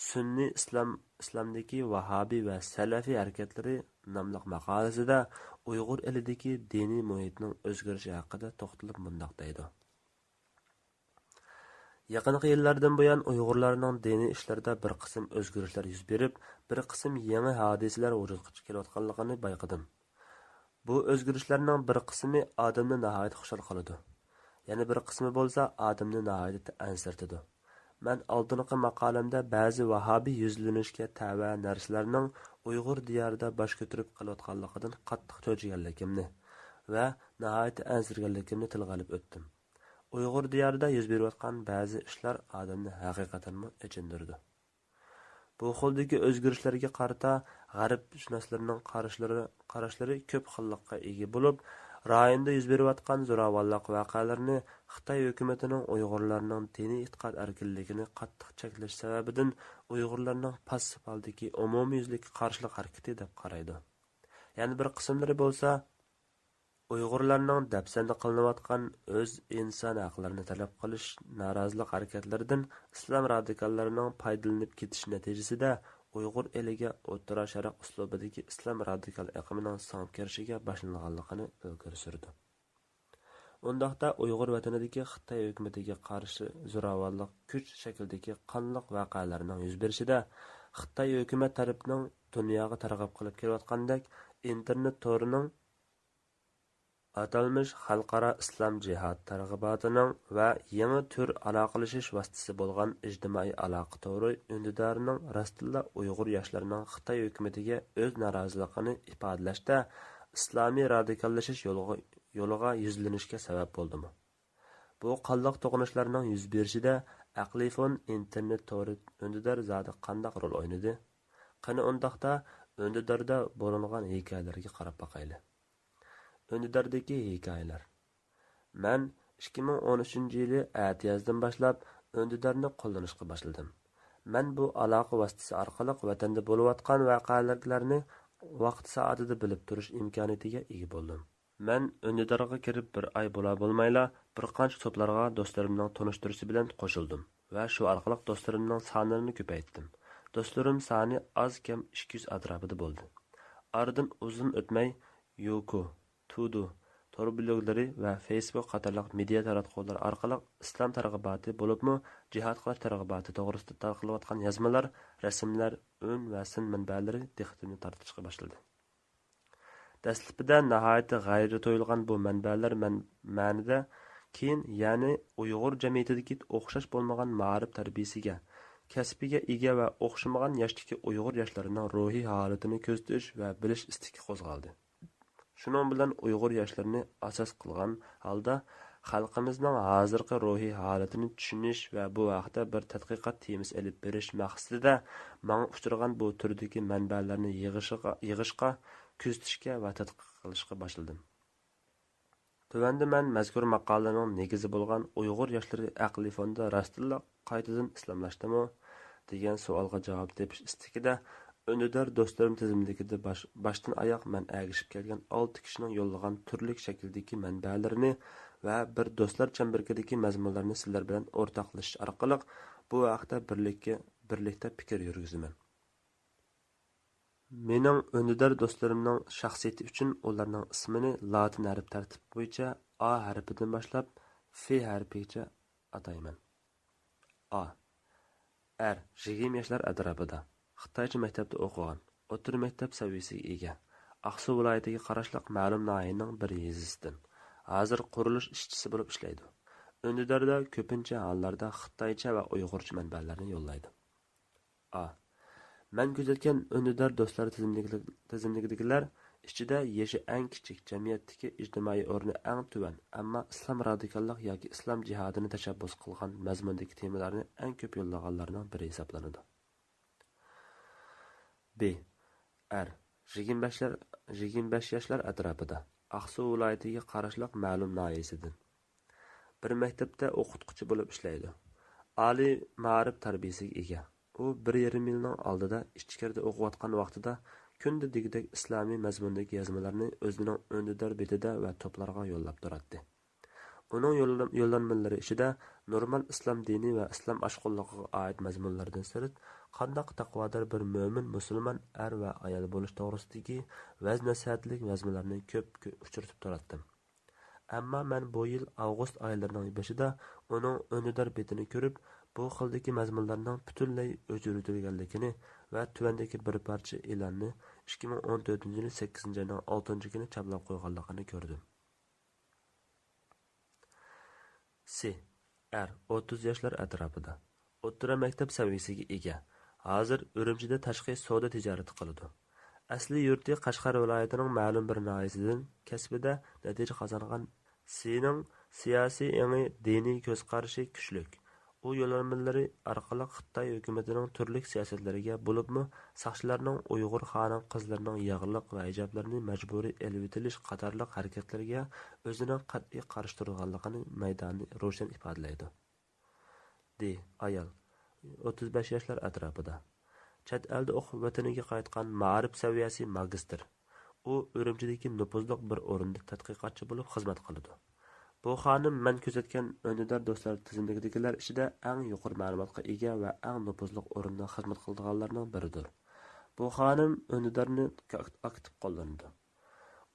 سۈننىي ئىسلام، ئىسلامدىكى ۋاھابىي ۋە سەلەفىي ھەرىكەتلىرى ناملىق ماقالىسىدە ئۇيغۇر ئېلىدىكى دىنىي مۇھىتنىڭ ئۆزگىرىشى ھەققىدە توختىلىپ مۇنداق دەيدۇ: يېقىنقى يىللاردىن بۇيان ئۇيغۇرلارنىڭ دىنىي ئىشلىرىدا بىر قىسىم ئۆزگىرىشلەر يۈز بېرىپ، بىر قىسىم يېڭى ھادىسىلەر ۋۇجۇدقا كېلىۋاتقانلىقىنى بايقىدىم. بۇ ئۆزگىرىشلەرنىڭ بىر قىسمى ئادەمنى ناھايىتى خۇشال قىلىدۇ، يەنە بىر قىسمى بولسا ئادەمنى ناھايىتى ئەنسىرىتىدۇ. مەن ئالدىنقى ماقالەمدە بەزى ۋاھابىي يۈزلىنىشكە تەۋە نەرسىلەرنىڭ ئۇيغۇر دىيارىدا باش كۆتۈرۈپ قېلىۋاتقانلىقىدىن قاتتىق چۆچۈگەنلىكىمنى ۋە ناھايىتى ئەنسىرىگەنلىكىمنى تىلغا ئېلىپ ئۆتتۈم. ئۇيغۇر دىيارىدا يۈز بېرىۋاتقان بەزى ئىشلار ئادەمنى ھەقىقەتەنمۇ ئېچىندۇرىدۇ. بۇ خىلدىكى ئۆزگىرىشلەرگە قارىتا غەربشۇناسلىرىنىڭ قاراشلىرى، قاراشلىرى كۆپ خىللىققا ئىگە بولۇپ، رايوندا يۈز بېرىۋاتقان زوراۋانلىق ۋەقەلىرىنى خىتاي ھۆكۈمىتىنىڭ ئۇيغۇرلارنىڭ دىنىي ئېتىقاد ئەركىنلىكىنى قاتتىق چەكلەش سەۋەبىدىن ئۇيغۇرلارنىڭ پاسسىپ ھالدىكى ئومۇميۈزلۈك قارشىلىق ھەرىكىتى دەپ قارايدۇ. يەنە بىر قىسىملىرى بولسا، ئۇيغۇرلارنىڭ دەپسەندە قىلىنىۋاتقان ئۆز ئىنسان ھەقلىرىنى تەلەپ قىلىش نارازىلىق ھەرىكەتلىرىدىن ئىسلام رادىكاللىرىنىڭ پايدىلىنىپ كېتىشى نەتىجىسىدە، ئۇيغۇر ئېلىگە ئوتتۇرا شەرق ئۇسلۇبىدىكى ئىسلام رادىكال ئېقىمىنىڭ سىڭىپ كىرىشىگە باشلانغانلىقىنى ئىلگىرى سۈرىدۇ. ئۇنداقتا ئۇيغۇر ۋەتىنىدىكى خىتاي ھۆكۈمىتىگە قارشى زوراۋانلىق كۈچ شەكلىدىكى قانلىق ۋەقەلەرنىڭ يۈز بېرىشىدە، خىتاي ھۆكۈمەت تەرىپىنىڭ دۇنياغا تەرغىب قىلىپ كېلىۋاتقاندەك ئىنتېرنېت تورىنىڭ ئاتالمىش خەلقئارا ئىسلام جىھاد تەرغىباتىنىڭ ۋە يېڭى تۈر ئالاقىلىشىش ۋاسىتىسى بولغان ئىجتىمائىي ئالاقە تورى ئۈندىدارىنىڭ راستتىنلا ئۇيغۇر ياشلىرىنىڭ خىتاي ھۆكۈمىتىگە ئۆز نارازىلىقىنى ئىپادىلەشتە ئىسلامىي رادىكاللىشىش يولىغا، يولىغا يۈزلىنىشكە سەۋەب بولدىمۇ؟ بۇ قانلىق توقۇنۇشلارنىڭ يۈز بېرىشىدە ئەقلىي فون ئىنتېرنېت تورى ئۈندىدار زادى قانداق رول ئوينىدى؟ قېنى ئۇنداقتا ئۈندىداردا بولۇنغان ھېكايىلەرگە قاراپ باقايلى. ئۈندىداردىكى ھېكايىلەر. مەن ئىككى مىڭ ئون ئۈچىنچى يىلى ئەتىيازدىن باشلاپ ئۈندىدارنى قوللىنىشقا باشلىدىم. مەن بۇ ئالاقە ۋاسىتىسى ئارقىلىق ۋەتەندە بولۇۋاتقان ۋەقەلەرنى ۋاقتى سائىتىدە بىلىپ تۇرۇش ئىمكانىيىتىگە ئىگە بولدۇم. مەن ئۈندىدارغا كىرىپ بىر ئاي بولا بولمايلا، بىر قانچە توپلارغا دوستلىرىمنىڭ تونۇشتۇرۇشى بىلەن قوشۇلدۇم ۋە شۇ ئارقىلىق دوستلىرىمنىڭ سانلىرىنى كۆپەيتتىم. دوستلىرىم سانى ئاز كەم ئىككى يۈز ئەتراپىدا بولدى. ئارىدىن ئۇزۇن ئۆتمەي، يوكو، تۇدۇ، تور بىلوگلىرى ۋە فېيسبۇك قاتارلىق مېدىيا تاراتقۇلىرى ئارقىلىق ئىسلام تەرغىباتى، بولۇپمۇ جىھاد قىلىش تەرغىباتى توغرىسىدا تارقىلىۋاتقان يازمىلار، رەسىملەر، ئۈن ۋە سىن مەنبەلىرى دىققىتىمنى تارتىشقا باشلىدى. دەسلىپىدە ناھايىتى غەيرىي تۇيۇلغان بۇ مەنبەلەر مەن-، مەنىدە كېيىن، يەنى ئۇيغۇر جەمئىيىتىدىكى ئوخشاش بولمىغان مائارىپ تەربىيىسىگە، كەسپىگە ئىگە ۋە ئوخشىمىغان ياشتىكى ئۇيغۇر ياشلىرىنىڭ روھىي ھالىتىنى كۆزىتىش ۋە بىلىش ئىستىكى قوزغالدى. شۇنىڭ بىلەن ئۇيغۇر ياشلىرىنى ئاساس قىلغان ھالدا خەلقىمىزنىڭ ھازىرقى روھىي ھالىتىنى چۈشىنىش ۋە بۇ ھەقتە بىر تەتقىقات تېمىسى ئېلىپ بېرىش مەقسىتىدە ماڭا ئۇچرىغان بۇ تۈردىكى مەنبەلەرنى يىغىشىغا، يىغىشقا، كۆزىتىشكە ۋە تەتقىق قىلىشقا باشلىدىم. تۆۋەندە مەن مەزكۇر ماقالىنىڭ نېگىزى بولغان ئۇيغۇر ياشلىرى ئەقلىي فوندى راستتىنلا قايتىدىن ئىسلاملاشتىمۇ؟ دېگەن سوئالغا جاۋاب تېپىش ئىستىكىدە، ئۈندىدار دوستلىرىم تىزىملىكىدە باش-، باشتىن ئاياغ مەن ئەگىشىپ كەلگەن ئالتە كىشىنىڭ يوللىغان تۈرلۈك شەكىلدىكى مەنبەلىرىنى ۋە بىر دوستلار چەمبىرىكىدىكى مەزمۇنلارنى سىلەر بىلەن ئورتاقلىشىش ئارقىلىق بۇ ھەقتە بىرلىككە، بىرلىكتە پىكىر يۈرگۈزىمەن. مېنىڭ ئۈندىدار دوستلىرىمنىڭ شەخسىيىتى ئۈچۈن ئۇلارنىڭ ئىسمىنى لاتىن ھەرپ تەرتىپى بويىچە ئا ھەرپىدىن باشلاپ ف ھەرپىگىچە ئاتايمەن. ئا. ئەر، يىگىرمە ياشلار ئەتراپىدا. خىتايچە مەكتەپتە ئوقۇغان. ئوتتۇرا مەكتەپ سەۋىيەسىگە ئىگە. ئاقسۇ ۋىلايىتىگە قاراشلىق مەلۇم ناھىيەنىڭ بىر يېزىسىدىن. ھازىر قۇرۇلۇش ئىشچىسى بولۇپ ئىشلەيدۇ. ئۈندىداردا كۆپىنچە ھاللاردا خىتايچە ۋە ئۇيغۇرچە مەنبەلەرنى يوللايدۇ. ئا. مەن كۆزەتكەن ئۈندىدار دوستلار تىزىملىكىدىكىلەر ئىچىدە يېشى ئەڭ كىچىك، جەمئىيەتتىكى ئىجتىمائىي ئورنى ئەڭ تۆۋەن، ئەمما ئىسلام رادىكاللىق ياكى ئىسلام جىھادىنى تەشەببۇس قىلغان مەزمۇندىكى تېمىلارنى ئەڭ كۆپ يوللىغانلارنىڭ بىرى ھېسابلىنىدۇ. ب. ئەر، يىگىرمە بەشلەر، يىگىرمە بەش ياشلار ئەتراپىدا، ئاقسۇ ۋىلايىتىگە قاراشلىق مەلۇم ناھىيەسىدىن. بىر مەكتەپتە ئوقۇتقۇچى بولۇپ ئىشلەيدۇ. ئالىي مائارىپ تەربىيەسىگە ئىگە. ئۇ بىر يېرىم يىلنىڭ ئالدىدا ئىچكىرىدە ئوقۇۋاتقان ۋاقتىدا كۈندە دېگۈدەك ئىسلامىي مەزمۇندىكى يازمىلارنى ئۆزىنىڭ ئۈندىدار بېتىدە ۋە توپلارغا يوللاپ تۇراتتى. ئۇنىڭ يوللىنىم-، يوللانمىلىرى ئىچىدە نورمال ئىسلام دىنى ۋە ئىسلام ئاشقۇنلۇقىغا ئائىت مەزمۇنلاردىن سىرت، قانداق تەقۋادار بىر مۆمىن مۇسۇلمان ئەر ۋە ئايال بولۇش توغرىسىدىكى ۋەز-نەسىھەتلىك يازمىلارنى كۆپ كۆ-، ئۇچرىتىپ تۇراتتىم. ئەمما مەن بۇ يىل ئاۋغۇست ئايلىرىنىڭ بېشىدا ئۇنىڭ ئۈندىدار بېتىنى كۆرۈپ، بۇ خىلدىكى مەزمۇنلارنىڭ پۈتۈنلەي ئۆچۈرۈۋېتىلگەنلىكىنى ۋە تۆۋەندىكى بىر پارچە ئېلاننى ئىككى مىڭ ئون تۆتىنچى يىلى سەككىزىنچى ئاينىڭ ئالتىنچى كۈنى چاپلاپ قويغانلىقىنى كۆردۈم. سى، ئەر، ئوتتۇز ياشلار ئەتراپىدا. ئوتتۇرا مەكتەپ سەۋىيەسىگە ئىگە. ھازىر ئۈرۈمچىدە تاشقى سودا تىجارىتى قىلىدۇ. ئەسلى يۇرتى قەشقەر ۋىلايىتىنىڭ مەلۇم بىر ناھىيەسىدىن، كەسپىدە نەتىجە قازانغان. سىنىڭ سىياسىي ئېڭى، دىنىي كۆز قارىشى كۈچلۈك. ئۇ يوللانمىلىرى ئارقىلىق خىتاي ھۆكۈمىتىنىڭ تۈرلۈك سىياسەتلىرىگە، بولۇپمۇ ساقچىلارنىڭ ئۇيغۇر خانىم-قىزلىرىنىڭ ياغلىق ۋە ھىجابلىرىنى مەجبۇرىي ئېلىۋېتىلىش قاتارلىق ھەرىكەتلىرىگە ئۆزىنىڭ قەتئىي قارشى تۇرىدىغانلىقىنى مەيدانى روشەن ئىپادىلەيدۇ. دى، ئايال، ئوتتۇز بەش ياشلار ئەتراپىدا. چەت ئەلدە ئوقۇپ ۋەتىنىگە قايتقان، مائارىپ سەۋىيەسى ماگىستىر. ئۇ ئۈرۈمچىدىكى نوپۇزلۇق بىر ئورۇندا تەتقىقاتچى بولۇپ خىزمەت قىلىدۇ. بۇ خانىم مەن كۆزەتكەن ئۈندىدار دوستلار تىزىملىكىدىكىلەر ئىچىدە ئەڭ يۇقىرى مەلۇماتقا ئىگە ۋە ئەڭ نوپۇزلۇق ئورۇندا خىزمەت قىلىدىغانلارنىڭ بىرىدۇر. بۇ خانىم ئۈندىدارنى ئاكتىپ قوللىنىدۇ.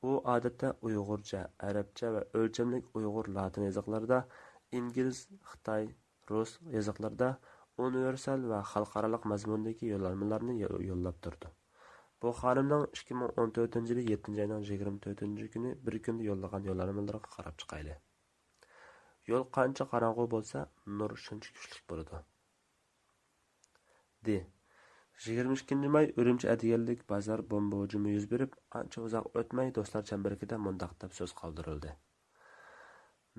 ئۇ ئادەتتە ئۇيغۇرچە، ئەرەبچە ۋە ئۆلچەملىك ئۇيغۇر لاتىن يېزىقلىرىدا، ئىنگلىز، خىتاي، رۇس يېزىقلىرىدا ئۇنىۋېرسال ۋە خەلقئارالىق مەزمۇندىكى يوللانمىلارنى يو-، يوللاپ تۇرىدۇ. بۇ خانىمنىڭ ئىككى مىڭ ئون تۆتىنچى يىلى يەتتىنچى ئاينىڭ يىگىرمە تۆتىنچى كۈنى بىر كۈندە يوللىغان يوللانمىلىرىغا قاراپ چىقايلى. يول قانچە قاراڭغۇ بولسا، نۇر شۇنچە كۈچلۈك بولىدۇ. دى. يىگىرمە ئىككىنچى ماي ئۈرۈمچى ئەتىگەنلىك بازار بومبا ھۇجۇمى يۈز بېرىپ، ئانچە ئۇزاق ئۆتمەي دوستلار چەمبىرىكىدە مۇنداق دەپ سۆز قالدۇرۇلدى: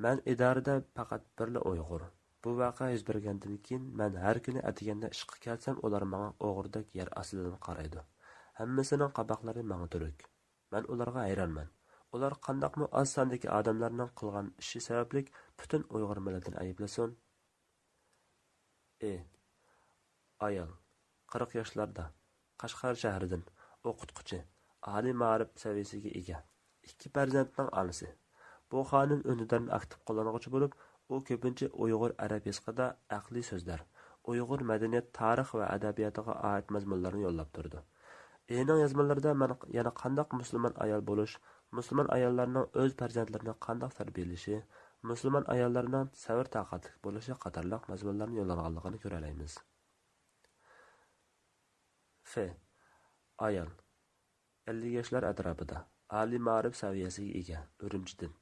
مەن ئىدارىدە پەقەت بىرلا ئۇيغۇر. بۇ ۋەقە يۈز بەرگەندىن كېيىن، مەن ھەر كۈنى ئەتىگەندە ئىشقا كەلسەم، ئۇلار ماڭا ئوغرىدەك يەر ئاستىدىن قارايدۇ. ھەممىسىنىڭ قاپاقلىرى ماڭا تۈرۈك. مەن ئۇلارغا ھەيرانمەن. ئۇلار قانداقمۇ ئاز ساندىكى ئادەملەرنىڭ قىلغان ئىشى سەۋەبلىك پۈتۈن ئۇيغۇر مىللىتىنى ئەيىبلىسۇن؟ ئى. ئايال، قىرىق ياشلاردا، قەشقەر شەھىرىدىن، ئوقۇتقۇچى، ئالىي مائارىپ سەۋىيەسىگە ئىگە، ئىككى پەرزەنتنىڭ ئانىسى. بۇ خانىم ئۈندىدارنى ئاكتىپ قوللانغۇچى بولۇپ، ئۇ كۆپىنچە ئۇيغۇر ئەرەب يېزىقىدا ئەقلىي سۆزلەر، ئۇيغۇر مەدەنىيەت، تارىخ ۋە ئەدەبىياتىغا ئائىت مەزمۇنلارنى يوللاپ تۇرىدۇ. ئېنىڭ يازمىلىرىدا مەن يەنە قانداق مۇسۇلمان ئايال بولۇش، مۇسۇلمان ئاياللارنىڭ ئۆز پەرزەنتلىرىنى قانداق تەربىيەلىشى، مۇسۇلمان ئاياللارنىڭ سەۋر-تاقەتلىك بولۇشى قاتارلىق مەزمۇنلارنى يوللانغانلىقىنى كۆرەلەيمىز. ف. ئايال. ئەللىك ياشلار ئەتراپىدا، ئالىي مائارىپ سەۋىيەسىگە ئىگە، ئۈرۈمچىدىن.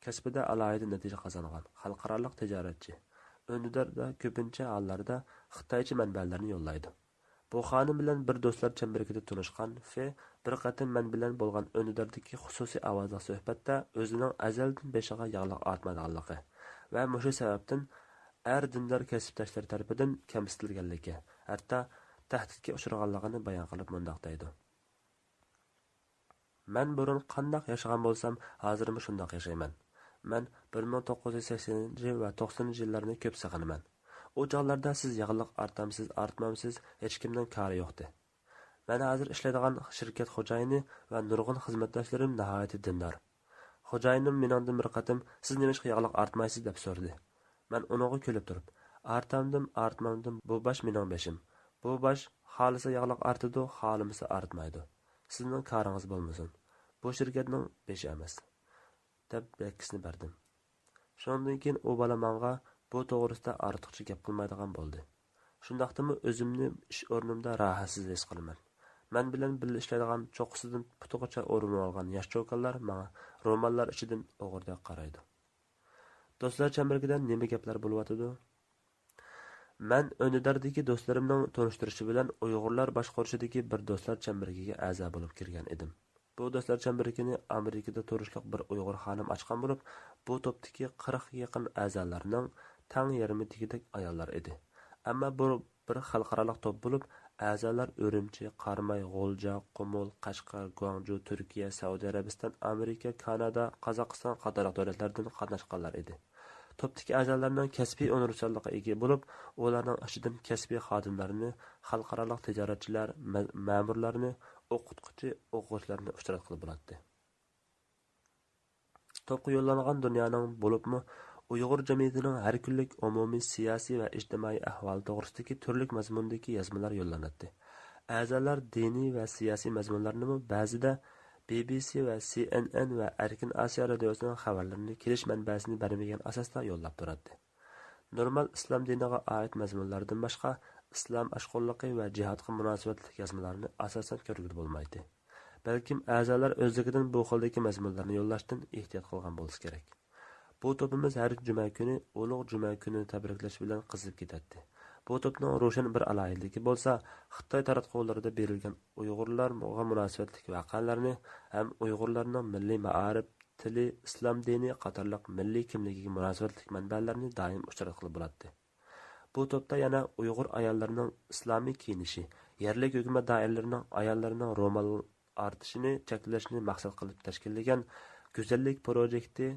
كەسپىدە ئالاھىدە نەتىجە قازانغان خەلقئارالىق تىجارەتچى. ئۈندىداردا كۆپىنچە ھاللاردا خىتايچە مەنبەلەرنى يوللايدۇ. بۇ خانىم بىلەن بىر دوستلار چەمبىرىكىدە تونۇشقان ف بىر قېتىم مەن بىلەن بولغان ئۈندىداردىكى خۇسۇسىي ئاۋازلىق سۆھبەتتە ئۆزىنىڭ ئەزەلدىن بېشىغا ياغلىق ئارتمايدىغانلىقى ۋە مۇشۇ سەۋەبتىن ئەر دىندار كەسىپداشلىرى تەرىپىدىن كەمسىتىلگەنلىكى، ھەتتا تەھدىتكە ئۇچرىغانلىقىنى بايان قىلىپ مۇنداق دەيدۇ: مەن بۇرۇن قانداق ياشىغان بولسام، ھازىرمۇ شۇنداق ياشايمەن. مەن بىر مىڭ توققۇز يۈز سەكسىنىنچى ۋە توقسىنىنچى يىللارنى كۆپ سېغىنىمەن. ئۇ چاغلاردا سىز ياغلىق ئارتامسىز، ئارتمامسىز، ھېچكىمنىڭ كارى يوقتى. مەن ھازىر ئىشلەيدىغان شىركەت خوجايىنى ۋە نۇرغۇن خىزمەتداشلىرىم ناھايىتى دىندار. خوجايىنىم مېنىڭدىن بىر قېتىم، سىز نېمىشقا ياغلىق ئارتمايسىز؟ دەپ سورىدى. مەن ئۇنىڭغا كۈلۈپ تۇرۇپ، ئارتامدىم، ئارتمامدىم، بۇ باش مېنىڭ بېشىم. بۇ باش خالىسا ياغلىق ئارتىدۇ، خالىمىسا ئارتمايدۇ. سىزنىڭ كارىڭىز بولمىسۇن. بۇ شىركەتنىڭ بېشى ئەمەس، دەپ يەككىسىنى بەردىم. شۇنىڭدىن كېيىن ئۇ بالا ماڭا بۇ توغرىسىدا ئارتۇقچە گەپ قىلمايدىغان بولدى. شۇنداقتىمۇ ئۆزۈمنى ئىش ئورنۇمدا راھەتسىز ھېس قىلىمەن. مەن بىلەن بىللە ئىشلەيدىغان چوققىسىدىن پۇتىغىچە ئورۇنلىۋالغان ياش چوكانلار ماڭا روماللار ئىچىدىن ئوغرىدەك قارايدۇ. دوستلار چەمبىرىكىدە نېمە گەپلەر بولۇۋاتىدۇ؟ مەن ئۈندىداردىكى دوستلىرىمنىڭ تونۇشتۇرۇشى بىلەن ئۇيغۇرلار باشقۇرۇشىدىكى بىر دوستلار چەمبىرىكىگە ئەزا بولۇپ كىرگەن ئىدىم. بۇ دوستلار چەمبىرىكىنى ئامېرىكىدا تۇرۇشلۇق بىر ئۇيغۇر خانىم ئاچقان بولۇپ، بۇ توپتىكى قىرىققا يېقىن ئەزالارنىڭ تەڭ يېرىمى دېگۈدەك ئاياللار ئىدى. ئەمما بۇ بىر خەلقئارالىق توپ بولۇپ، ئەزالار ئۈرۈمچى، قاراماي، غۇلجا، قۇمۇل، قەشقەر، گۇاڭجۇ، تۈركىيە، سەئۇدى ئەرەبىستان، ئامېرىكا، كانادا، قازاقىستان قاتارلىق دۆلەتلەردىن قاتناشقانلار ئىدى. توپتىكى ئەزالارنىڭ كەسپىي ئۇنىۋېرساللىققا ئىگە بولۇپ، ئۇلارنىڭ ئىچىدىن كەسپىي خادىملارنى، خەلقئارالىق تىجارەتچىلەر، مە-، مەمۇرلارنى، ئوقۇتقۇچى، ئوقۇغۇچىلارنى ئۇچراتقىلى بولاتتى. توپقا يوللانغان دۇنيانىڭ، بولۇپمۇ ئۇيغۇر جەمئىيىتىنىڭ ھەر كۈنلۈك ئومۇمىي سىياسىي ۋە ئىجتىمائىي ئەھۋالى توغرىسىدىكى تۈرلۈك مەزمۇندىكى يازمىلار يوللىناتتى. ئەزالار دىنىي ۋە سىياسىي مەزمۇنلارنىمۇ بەزىدە بى بى سى ۋە سى ئېن ئېن ۋە ئەركىن ئاسىيا رادىيوسىنىڭ خەۋەرلىرىنى كېلىش مەنبەسىنى بەرمىگەن ئاساستا يوللاپ تۇراتتى. نورمال ئىسلام دىنىغا ئائىت مەزمۇنلاردىن باشقا، ئىسلام ئاشقۇنلۇقى ۋە جىھادقا مۇناسىۋەتلىك يازمىلارنى ئاساسەن كۆرگىلى بولمايتتى. بەلكىم ئەزالار ئۆزلۈكىدىن بۇ خىلدىكى مەزمۇنلارنى يوللاشتىن ئېھتىيات قىلغان بولسا كېرەك. بۇ توپىمىز ھەر جۈمە كۈنى ئۇلۇغ جۈمە كۈنىنى تەبرىكلەش بىلەن قىزىپ كېتەتتى. بۇ توپنىڭ روشەن بىر ئالاھىدىلىكى بولسا، خىتاي تاراتقۇلىرىدا بېرىلگەن ئۇيغۇرلارغا مۇناسىۋەتلىك ۋەقەلەرنى ھەم ئۇيغۇرلارنىڭ مىللىي مائارىپ، تىلى، ئىسلام دىنى قاتارلىق مىللىي كىملىكىگە مۇناسىۋەتلىك مەنبەلەرنى دائىم ئۇچراتقىلى بولاتتى. بۇ توپتا يەنە ئۇيغۇر ئاياللىرىنىڭ ئىسلامىي كىيىنىشى، يەرلىك ھۆكۈمەت دائىرىلىرىنىڭ ئاياللىرىنىڭ رومال ئارتىشىنى چەكلەشنى مەقسەت قىلىپ تەشكىللىگەن گۈزەللىك پروژېكتى،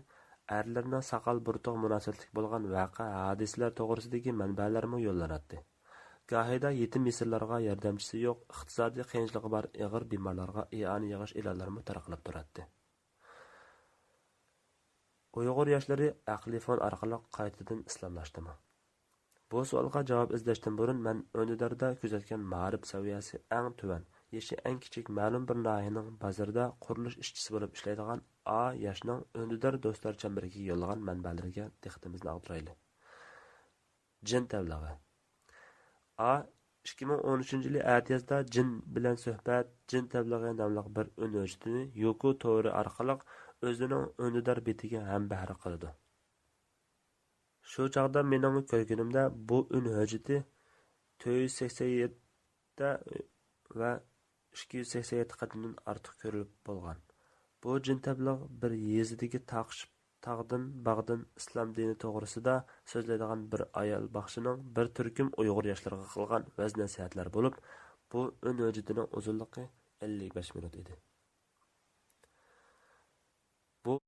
ئەرلەرنىڭ ساقال-بۇرۇتىغا مۇناسىۋەتلىك بولغان ۋەقە-ھادىسىلەر توغرىسىدىكى مەنبەلەرمۇ يوللىناتتى. گاھىدا يېتىم يېسىرلارغا ياردەمچىسى يوق، ئىقتىسادىي قىيىنچىلىقى بار ئېغىر بىمارلارغا ئىئانە يىغىش ئېلانلىرىمۇ تارقىلىپ تۇراتتى. ئۇيغۇر ياشلىرى ئەقلىي فون ئارقىلىق قايتىدىن ئىسلاملاشتىمۇ؟ بۇ سوئالغا جاۋاب ئىزدەشتىن بۇرۇن، مەن ئۈندىداردا كۆزەتكەن مائارىپ سەۋىيەسى ئەڭ تۆۋەن، يېشى ئەڭ كىچىك مەلۇم بىر ناھىيەنىڭ بازىرىدا قۇرۇلۇش ئىشچىسى بولۇپ ئىشلەيدىغان ئا ياشنىڭ ئۈندىدار دوستلار چەمبىرىكىگە يوللىغان مەنبەلىرىگە دىققىتىمىزنى ئاغدۇرايلى. جىن تەبلىغى. ئا ئىككى مىڭ ئون ئۈچىنچى يىلى ئەتىيازدا جىن بىلەن سۆھبەت، جىن تەبلىغى ناملىق بىر ئۈن ھۆججىتىنى يوكو تورى ئارقىلىق ئۆزىنىڭ ئۈندىدار بېتىگە ھەمبەھىر قىلىدۇ. شۇ چاغدا مېنىڭ كۆرگىنىمدە، بۇ ئۈن ھۆججىتى تۆت يۈز سەكسەن يەتتە ۋە ئىككى يۈز سەكسەن يەتتە قېتىمدىن ئارتۇق كۆرۈلۈپ بولغان. بۇ جىن تەبلىغ بىر يېزىدىكى تاغ، تاغدىن، باغدىن ئىسلام دىنى توغرىسىدا سۆزلەيدىغان بىر ئايال باخشىنىڭ بىر تۈركۈم ئۇيغۇر ياشلىرىغا قىلغان ۋەز-نەسىھەتلەر بولۇپ، بۇ ئۈن ھۆججىتىنىڭ ئۇزۇنلۇقى ئەللىك بەش مىنۇت ئىدى. بۇ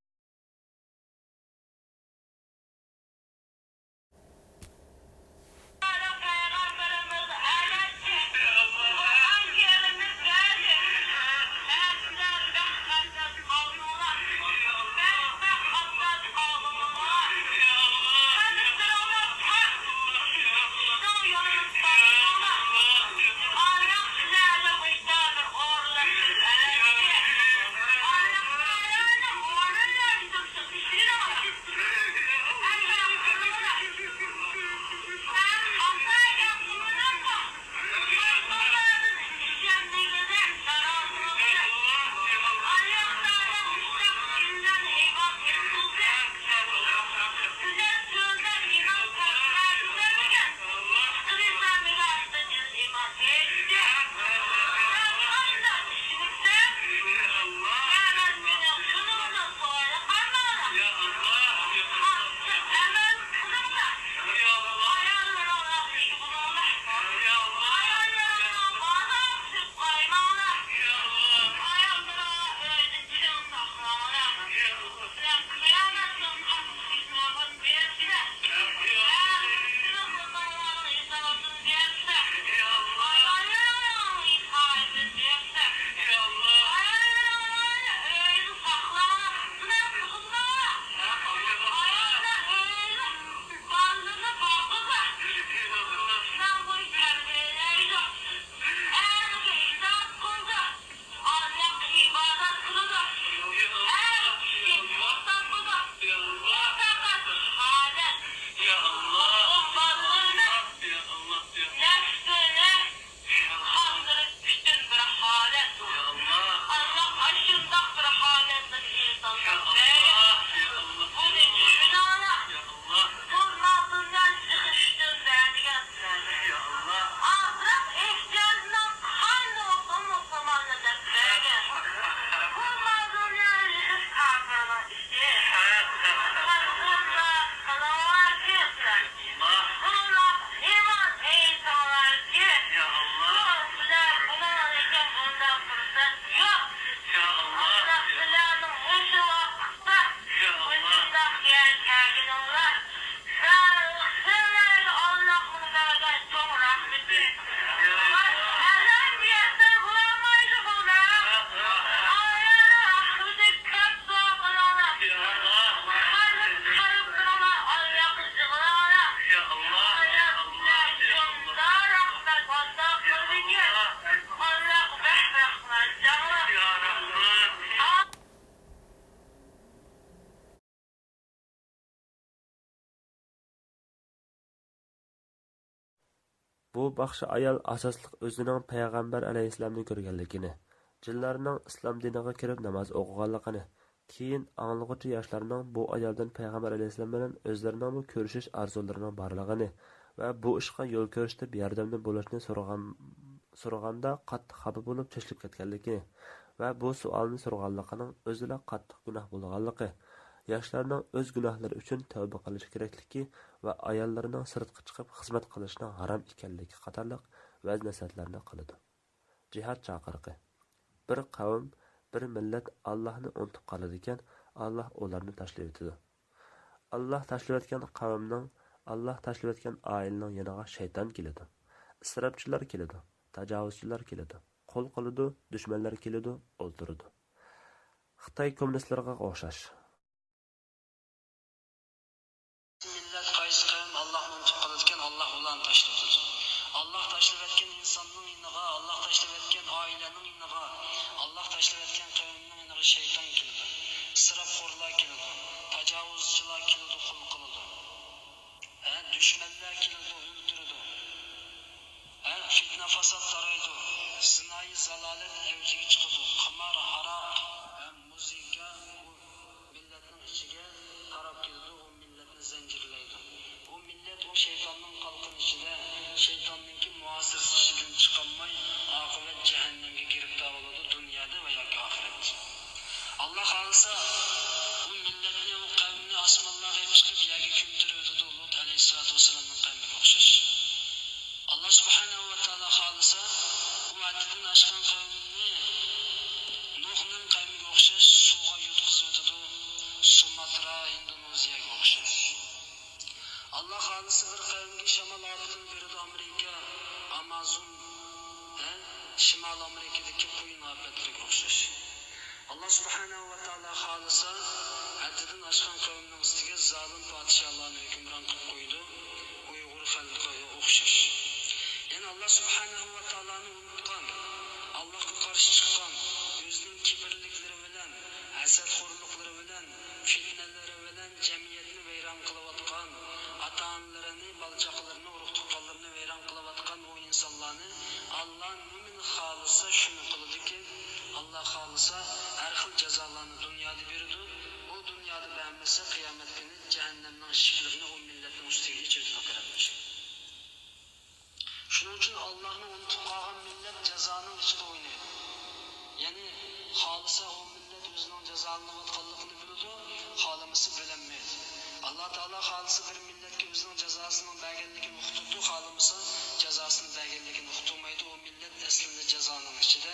قاندۇرۇپ پۈتۈن بىر ھالەت. ئاللا ئاشۇنداق بىر ھالەتنى ئىنسانلار بەرگەن. بۇنى چۈشىنىڭلار. بۇ مال-دۇنيا يىغىش ئۈچۈن بەرمىگەن سىلەرگە. ئازراق ئېھتىياجنىڭ قاندىن بولسا مۇسۇلماننى دەپ بەرگەن. بۇ مال-دۇنيا يىغىش كاپىرنىڭ ئىشى. مال-دۇنيا قىلىڭلاركى سىلەر. بۇنىڭغا ئىمان ئېيتىڭلاركى، يا ئاللا، بۇنىڭدىن كېيىن بۇنداق پۇرسەت يوق. يا ئاللا، سىلەرنىڭ مۇشۇ ۋاقىتتا، يا ئاللا، مۇشۇنداق يەرگە كەلگىنىڭلار، سىلەرگە ئاللاھنىڭ بەرگەن چوڭ رەھمىتى. يا ئاللا. ئەلەم يەسسەر بولالمايدۇ بۇلار. ئايەننىڭ رەھمىتى كۆپ. بۇ باخشى ئايال ئاساسلىق ئۆزىنىڭ پەيغەمبەر ئەلەيھىسسالامنى كۆرگەنلىكىنى، جىنلارنىڭ ئىسلام دىنىغا كىرىپ ناماز ئوقۇغانلىقىنى، كېيىن ئاڭلىغۇچى ياشلارنىڭ بۇ ئايالدىن پەيغەمبەر ئەلەيھىسسالام بىلەن ئۆزلىرىنىڭمۇ كۆرۈشۈش ئارزۇلىرىنىڭ بارلىقىنى ۋە بۇ ئىشقا يول كۆرسىتىپ ياردەمدە بولۇشنى سورىغان، سورىغاندا قاتتىق خاپا بولۇپ چۆچۈلۈپ كەتكەنلىكىنى ۋە بۇ سوئالنى سورىغانلىقىنىڭ ئۆزىلا قاتتىق گۇناھ بولغانلىقى، ياشلارنىڭ ئۆز گۇناھلىرى ئۈچۈن تەۋبە قىلىشى كېرەكلىكى ۋە ئاياللىرىنىڭ سىرتقا چىقىپ خىزمەت قىلىشىنىڭ ھارام ئىكەنلىكى قاتارلىق ۋەز-نەسىھەتلەرنى قىلىدۇ. جىھاد چاقىرىقى. بىر قەۋم، بىر مىللەت ئاللاھنى ئۇنتۇپ قالىدىكەن، ئاللاھ ئۇلارنى تاشلىۋېتىدۇ. ئاللاھ تاشلىۋەتكەن قەۋمنىڭ، ئاللاھ تاشلىۋەتكەن ئائىلىنىڭ يېنىغا شەيتان كېلىدۇ. ئىسراپچىلار كېلىدۇ، تاجاۋۇزچىلار كېلىدۇ، قۇل قىلىدۇ، دۈشمەنلەر كېلىدۇ، ئولتۇرىدۇ. خىتاي كوممۇنىستلىرىغا ئوخشاش. مىللەت، قايسى قەۋم ئاللاھنى ئۇنتۇپ قالىدىكەن، ئاللاھ ئۇلارنى تاشلىۋېتىدۇ. ئاللاھ تاشلىۋەتكەن ئىنساننىڭ يېنىغا، ئاللاھ تاشلىۋەتكەن ئائىلەنىڭ يېنىغا، ئاللاھ تاشلىۋەتكەن قەۋمنىڭ يېنىغا شەيتان كېلىدۇ، ئىسراپخورلار كېلىدۇ، تاجاۋۇزچىلار كېلىدۇ، قۇل قىلىدۇ. ھە، دۈشمەنلەر كېلىدۇ، ئۆلتۈرىدۇ. ھە، پىتنە-پاسات تارايدۇ، زىنايى زالالەت ئەۋجىگە چىقىدۇ، قىمار، ھاراق ھەم مۇزىكا ئۇ مىللەتنىڭ ئىچىگە تاراپ كېلىدۇ، ئۇ مىللەتنى زەنجىرلەيدۇ. ئۇ مىللەت ئۇ شەيتاننىڭ قالقىنى ئىچىدە، شەيتاننىڭكى مۇھاسىرىسى ئىچىدىن چىقالماي، ئاقىۋەت جەھەننەمگە گىرىپتار بولىدۇ، دۇنيادا ۋە ياكى ئاخىرەتتە. ئاللا خالىسا، ئۇ مىللەتنى، ئۇ قەۋمنى ئاسمانلارغا ئېلىپ چىقىپ، يەرگە كۆمتۈرۈۋېتىدۇ، لۇت ئەلەيھىسسالاتۇ ۋەسسالامنىڭ قەۋمىگە ئوخشاش. ئاللا سۇبھانەھۇ ۋە تائالا خالىسا، ئۇ ھەددىدىن ئاشقان قەۋمنى نۇھنىڭ قەۋمىگە ئوخشاش سۇغا يۇتقۇزۇۋېتىدۇ، سۇماترا، ھىندونېزىيەگە ئوخشاش. ئاللا خالىسا بىر قەۋمگە شامال ئاپىتىنى بېرىدۇ، ئامېرىكا، ئامازون، ھە، شىمالىي ئامېرىكىدىكى قۇيۇن ئاپەتلىرىگە ئوخشاش. ئاللا سۇبھانەھۇ ۋە تائالا خالىسا، ھەددىدىن ئاشقان قەۋمنىڭ ئۈستىگە زالىم پادىشاھلارنى ھۆكۈمران قىلىپ قويىدۇ، ئۇيغۇر خەلقىگە ئوخشاش. يەنى ئاللا سۇبھانەھۇ ۋە تائالانى ئۇنتۇتقان، ئاللاھقا قارشى چىققان، ئۆزىنىڭ كىبىرلىكلىرى بىلەن، ھەسەتخورلۇقلىرى بىلەن، پىتنىلىرى بىلەن جەمئىيەتنى ۋەيران قىلىۋاتقان، ئاتا-ئانىلىرىنى، بالا-چاقىلىرىنى، ئۇرۇق-تۇغقانلىرىنى ۋەيران قىلىۋاتقان ئۇ ئىنسانلارنى ئاللا نېمىنى خالىسا، شۇنى قىلىدىكەن. ئاللا خالىسا، ھەر خىل جازالارنى دۇنيادا بېرىدۇ. ئۇ دۇنيادا بەرمىسە، قىيامەت كۈنى جەھەننەمنىڭ ئىشىكلىرىنى ئۇ مىللەتنىڭ ئۈستىگە ئېچىۋېتىدۇ، قېرىنداشلار. شۇنىڭ ئۈچۈن ئاللانى ئۇنتۇپ قالغان مىللەت جازانىڭ ئىچىدە ئوينايدۇ. يەنى خالىسا ئۇ مىللەت ئۆزىنىڭ جازالىنىۋاتقانلىقىنى بىلىدۇ، خالىمىسا بىلەلمەيدۇ. ئاللا تائالا خالىسا بىر مىللەتكە ئۆزىنىڭ جازاسىنىڭ بەرگەنلىكىنى ئۇقتۇرىدۇ، خالىمىسا جازاسىنىڭ بەرگەنلىكىنى ئۇقتۇرمايدۇ. ئۇ مىللەت ئەسلىدە جازانىڭ ئىچىدە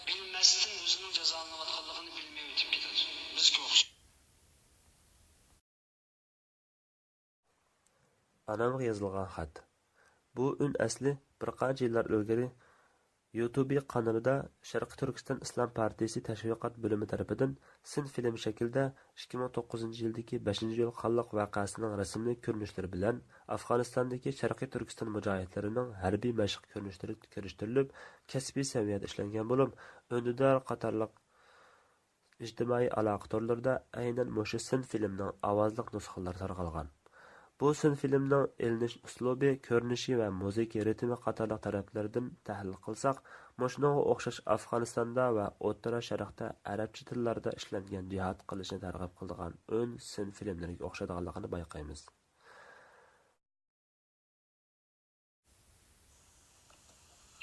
بىلمەستىن ئۆزىنىڭ جازالىنىۋاتقانلىقىنى بىلمەي ئۆتۈپ كېتىدۇ. بىزگە ئوخشاش. ئانامغا يېزىلغان خەت. بۇ ئۈن ئەسلى بىر قانچە يىللار ئىلگىرى يۇتۇبى قانىلىدا شەرقىي تۈركىستان ئىسلام پارتىيىسى تەشۋىقات بۆلۈمى تەرىپىدىن سىن فىلىم شەكلىدە ئىككى مىڭ توققۇزىنچى يىلدىكى بەشىنچى ئىيۇل قانلىق ۋەقەسىنىڭ رەسىملىك كۆرۈنۈشلىرى بىلەن ئافغانىستاندىكى شەرقىي تۈركىستان مۇجاھىدلىرىنىڭ ھەربىي مەشىق كۆرۈنۈشلىرى كىرىشتۈرۈلۈپ، كەسپىي سەۋىيەدە ئىشلەنگەن بولۇپ، ئۈندىدار قاتارلىق ئىجتىمائىي ئالاقە تورلىرىدا ئەينەن مۇشۇ سىن فىلىمنىڭ ئاۋازلىق نۇسخىلىرى تارقالغان. بۇ سىن فىلىمنىڭ ئېلىنىش ئۇسلۇبى، كۆرۈنۈشى ۋە مۇزىكا رىتىمى قاتارلىق تەرەپلىرىدىن تەھلىل قىلساق، مۇشۇنىڭغا ئوخشاش ئافغانىستاندا ۋە ئوتتۇرا شەرقتە ئەرەبچە تىللاردا ئىشلەنگەن جىھاد قىلىشنى تەرغىب قىلىدىغان ئۈن سىن فىلىملىرىگە ئوخشايدىغانلىقىنى بايقايمىز.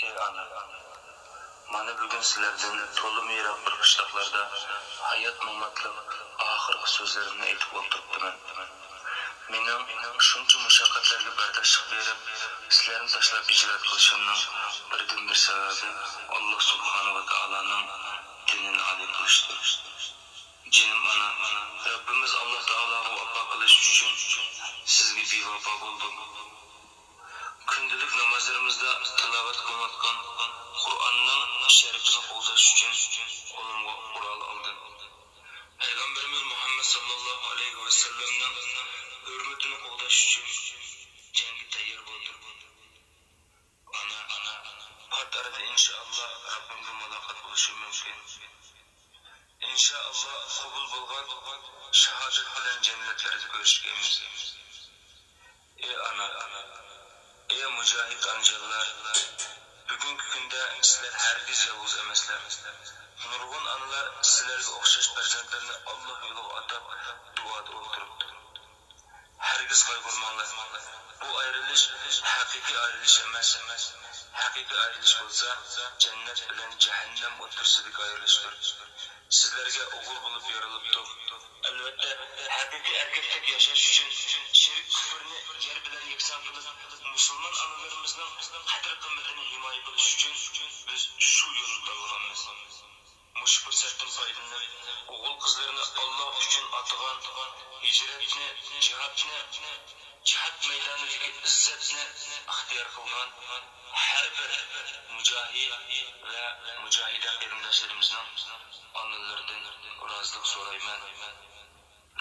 ئى ئانا، مانا بۈگۈن سىلەردىن تولىمۇ يىراق بىر قىشلاقلاردا ھايات-ماماتلىق ئاخىرقى سۆزلىرىمنى ئېيتىپ ئولتۇرۇپتىمەن. مېنىڭ شۇنچە مۇشەققەتلەرگە بەرداشلىق بېرىپ، سىلەرنى تاشلاپ ھىجرەت قىلىشىمنىڭ بىردىنبىر سەۋەبى، ئاللا سۇبھانەھۇ ۋە تائالانىڭ دىنىنى ئالىي قىلىشتۇر. جېنىم ئانا، رەببىمىز ئاللا تائالاغا ۋاپا قىلىش ئۈچۈن سىزگە بىۋاپا بولدۇم. كۈندىلىك نامازلىرىمىزدا تىلاۋەت قىلىنىۋاتقان قۇرئاننىڭ شەرىپىنى قوغداش ئۈچۈن قولۇمغا قورال ئالدىم. پەيغەمبىرىمىز مۇھەممەد ساللاللاھۇ ئەلەيھى ۋەسەللەمنىڭ ھۆرمىتىنى قوغداش ئۈچۈن جەڭگە تەييار بولدۇم. ئانا، پات ئارىدا ئىنشائاللا رەببىمگە مۇلاقات بولۇشۇم مۇمكىن. ئىنشائاللا قوبۇل بولغان شاھادەت بىلەن جەننەتلەردە كۆرۈشكەيمىز. ئى ئانا، ئى مۇجاھىد ئانىجانلار، بۈگۈنكى كۈندە سىلەر ھەرگىز يالغۇز ئەمەسلەر. نۇرغۇن ئانىلار سىلەرگە ئوخشاش پەرزەنتلىرىنى ئاللا يولىغا ئاتاپ دۇئادا ئولتۇرۇپتۇ. ھەرگىز قايغۇرماڭلار. بۇ ئايرىلىش ھەقىقىي ئايرىلىش ئەمەس. ھەقىقىي ئايرىلىش بولسا، جەننەت بىلەن جەھەننەم ئوتتۇرىسىدىكى ئايرىلىشتۇر. سىزلەرگە ئوغۇل بولۇپ يارىلىپتۇ. ئەلۋەتتە، ھەقىقىي ئەركەكتەك ياشاش ئۈچۈن، شىرك، كۇفرنى يەر بىلەن يەكسان قىلىپ، مۇسۇلمان ئانىلىرىمىزنىڭ قەدىر-قىممىتىنى ھىمايە قىلىش ئۈچۈن بىز شۇ يولنى تاللىغانمىز. مۇشۇ پۇرسەتتىن پايدىلىنىپ، ئوغۇل-قىزلىرىنى ئاللا ئۈچۈن ئاتىغان، ھىجرەتنى، جىھادنى، جىھاد مەيدانىدىكى ئىززەتنى ئىختىيار قىلغان ھەر بىر مۇجاھىد ۋە مۇجاھىدە قېرىنداشلىرىمىزنىڭ ئاللىلىرىدىن رازىلىق سورايمەن.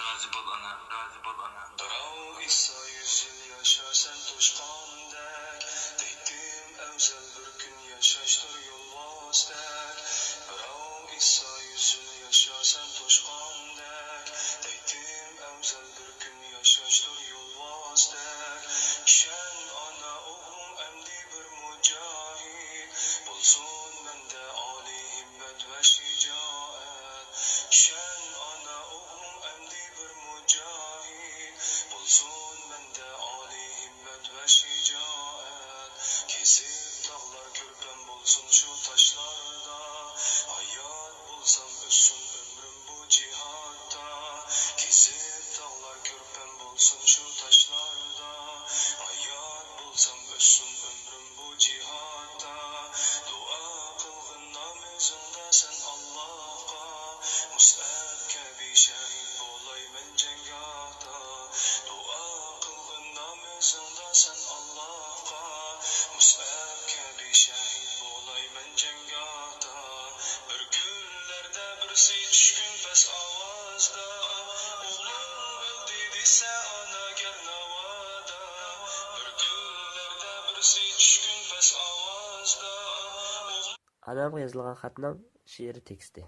رازى بول، ئانا، رازى بول، ئانا. بىراۋ ئېيتسا، يۈز يىل ياشا سەن توشقاندەك، دەيتتىم ئەۋزەل بىر كۈن ياشاشتۇر يولۋاستەك. بىراۋ ئېيتسا، يۈز يىل ياشا سەن توشقاندەك، دەيتتىم ئەۋزەل بىر كۈن ياشاشتۇر يولۋاستەك. ئىشەن، ئانا، ئوغلۇڭ ئەمدى بىر مۇجاھىد، بولسۇن مەندە ئالىي ھىممەت ۋە شىجائەت. ئىشەن، ئانا، ئوغلۇڭ ئەمدى بىر مۇجاھىد، بولسۇن مەندە ئالىي ھىممەت ۋە شىجائەت. كېسىپ تاغلار كۆرپەم بولسۇن شۇ تاشلاردا، ھايات بولسام ئۆتسۇن ئۆمرۈم بۇ جىھادتا. كېسىپ تاغلار كۆرپەم بولسۇن شۇ تاشلاردا، ھايات بولسام ئۆتسۇن ئۆمرۈم بۇ جىھادتا. دۇئا قىلغىن نامىزىڭدا سەن ئاللاغا، مۇسئەب كەبى شەھىد بولاي مەن جەڭگاھتا. دۇئا قىلغىن نامىزىڭدا سەن ئاللاغا، مۇسئەب كەبى شەھىد بولاي مەن جەڭگاھتا. بىر كۈنلەردە بىرسى چۈشكۈن پەس ئاۋازدا، ئوغلۇم ئۆلدى دېسە ئانا گەر ناۋادا. بىر كۈنلەردە بىرسى چۈشكۈن پەس ئاۋازدا، ئوغلۇم ئانامغا يېزىلغان خەتنىڭ شېئىرىي تېكىستى.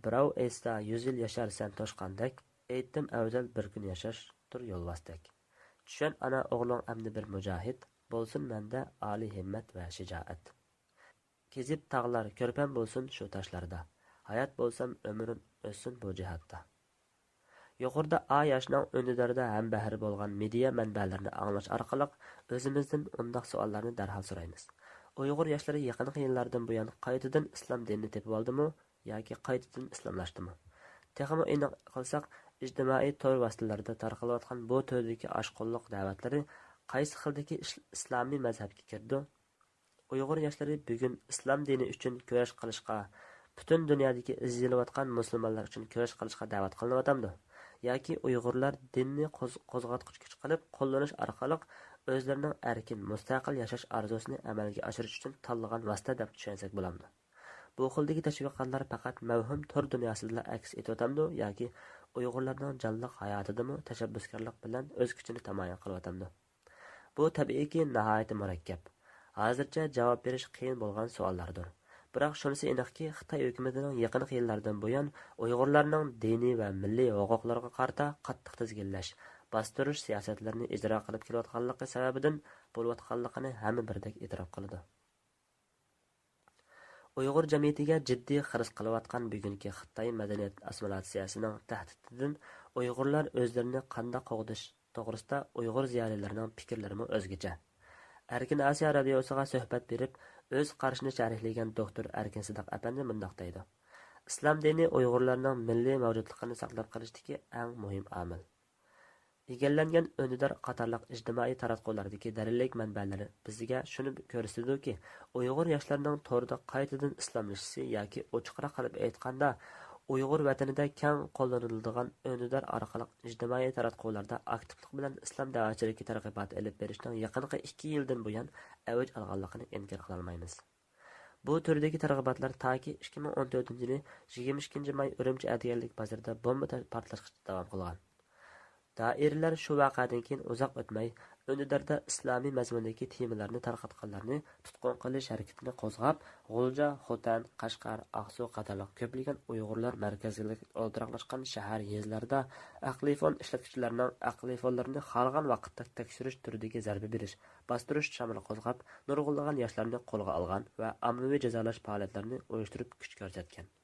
بىراۋ ئېيتسا، يۈز يىل ياشارسەن توشقاندەك، ئېيتتىم ئەۋزەل بىر كۈن ياشاشتۇر يولۋاستەك. چۈشەن ئانا، ئوغلۇڭ ئەمدى بىر مۇجاھىد، بولسۇن مەندە ئالىي ھىممەت ۋە شىجائەت. كېزىپ تاغلار كۆرپەم بولسۇن شۇ تاشلاردا، ھايات بولسام ئۆمرۈم ئۆتسۇن بۇ جىھادتا. يۇقىرىدا ئا ياشنىڭ ئۈندىداردا ھەمبەھىر بولغان مېدىيا مەنبەلىرىنى ئاڭلاش ئارقىلىق ئۆزىمىزدىن ئۇنداق سوئاللارنى دەرھال سورايمىز. ئۇيغۇر ياشلىرى يېقىنقى يىللاردىن بۇيان قايتىدىن ئىسلام دىنىنى تېپىۋالدىمۇ ياكى قايتىدىن ئىسلاملاشتىمۇ؟ تېخىمۇ ئېنىق قىلساق، ئىجتىمائىي تور ۋاسىتىلىرىدا تارقىلىۋاتقان بۇ تۈردىكى ئاشقۇنلۇق دەۋەتلىرى قايسى خىلدىكى ئىش-، ئىسلامىي مەزھەپكە كىرىدۇ؟ ئۇيغۇر ياشلىرى بۈگۈن ئىسلام دىنى ئۈچۈن كۈرەش قىلىشقا، پۈتۈن دۇنيادىكى ئېزىلىۋاتقان مۇسۇلمانلار ئۈچۈن كۈرەش قىلىشقا دەۋەت قىلىنىۋاتامدۇ؟ ياكى ئۇيغۇرلار دىننى قوز-، قوزغاتقۇچ كۈچ قىلىپ قوللىنىش ئارقىلىق ئۆزلىرىنىڭ ئەركىن، مۇستەقىل ياشاش ئارزۇسىنى ئەمەلگە ئاشۇرۇش ئۈچۈن تاللىغان ۋاسىتە دەپ چۈشەنسەك بولامدۇ؟ بۇ خىلدىكى تەشۋىقاتلار پەقەت مەۋھۇم تور دۇنياسىدىلا ئەكس ئېتىۋاتامدۇ ياكى ئۇيغۇرلارنىڭ جانلىق ھاياتىدىمۇ تەشەببۇسكارلىق بىلەن ئۆز كۈچىنى نامايان قىلىۋاتامدۇ؟ بۇ تەبىئىيكى ناھايىتى مۇرەككەپ. ھازىرچە جاۋاب بېرىش قىيىن بولغان سوئاللاردۇر. بىراق شۇنىسى ئېنىقكى، خىتاي ھۆكۈمىتىنىڭ يېقىنقى يىللاردىن بۇيان ئۇيغۇرلارنىڭ دىنىي ۋە مىللىي ھوقۇقلىرىغا قارىتا قاتتىق تىزگىنلەش، باستۇرۇش سىياسەتلىرىنى ئىجرا قىلىپ كېلىۋاتقانلىقى سەۋەبىدىن بولۇۋاتقانلىقىنى ھەممە بىردەك ئېتىراپ قىلىدۇ. ئۇيغۇر جەمئىيىتىگە جىددىي خىرىس قىلىۋاتقان بۈگۈنكى خىتاي مەدەنىيەت ئاسسىمىلياتسىيەسىنىڭ تەھدىتىدىن ئۇيغۇرلار ئۆزلىرىنى قانداق قوغدىشى توغرىسىدا ئۇيغۇر زىيالىيلىرىنىڭ پىكىرلىرىمۇ ئۆزگىچە. ئەركىن ئاسىيا رادىيوسىغا سۆھبەت بېرىپ، ئۆز قارىشىنى شەرھلىگەن دوكتور ئەركىن سىدىق ئەپەندى مۇنداق دەيدۇ: ئىسلام دىنى ئۇيغۇرلارنىڭ مىللىي مەۋجۇتلۇقىنى ساقلاپ قېلىشتىكى ئەڭ مۇھىم ئامىل. ئىگىلەنگەن ئۈندىدار قاتارلىق ئىجتىمائىي تاراتقۇلارىكى دەلىللىك مەنبەلەر بىزگە شۇنى كۆرسىتىدۇكى، ئۇيغۇر ياشلىرىنىڭ توردا قايتىدىن ئىسلاملىشىشى ياكى ئوچۇقراق قىلىپ ئېيتقاندا، ئۇيغۇر ۋەتىنىدە كەڭ قوللىنىلىدىغان ئۈندىدار ئارقىلىق ئىجتىمائىي تاراتقۇلاردا ئاكتىپلىق بىلەن ئىسلام دەۋەتچىلىكى تەرغىباتى ئېلىپ بېرىشنىڭ يېقىنقى ئىككى يىلدىن بۇيان ئەۋج ئالغانلىقىنى ئىنكار قىلالمايمىز. بۇ تۈردىكى تەرغىباتلار تاكى ئىككى مىڭ ئون تۆتىنچى يىلى يىگىرمە ئىككىنچى ماي ئۈرۈمچى ئەتىگەنلىك بازىرىدا بومبا تا-، پارتلاشقىچە داۋام قىلغان. دائىرىلەر شۇ ۋەقەدىن كېيىن ئۇزاق ئۆتمەي، ئۈندىداردا ئىسلامىي مەزمۇندىكى تېمىلارنى تارقاتقانلارنى تۇتقۇن قىلىش ھەرىكىتىنى قوزغاپ، غۇلجا، خوتەن، قەشقەر، ئاقسۇ قاتارلىق كۆپلىگەن ئۇيغۇرلار مەركەزلىك ئولتۇراقلاشقان شەھەر، يېزىلاردا ئەقلىي فون ئىشلەتكۈچىلەرنىڭ ئەقلىي فونلىرىنى خالىغان ۋاقىتتا تەكشۈرۈش تۈرىدىكى زەربە بېرىش، باستۇرۇش شامىلى قوزغاپ، نۇرغۇنلىغان ياشلارنى قولغا ئالغان ۋە ئاممىۋى جازالاش پائالىيەتلىرىنى ئۇيۇشتۇرۇپ كۈچ كۆرسەتكەن.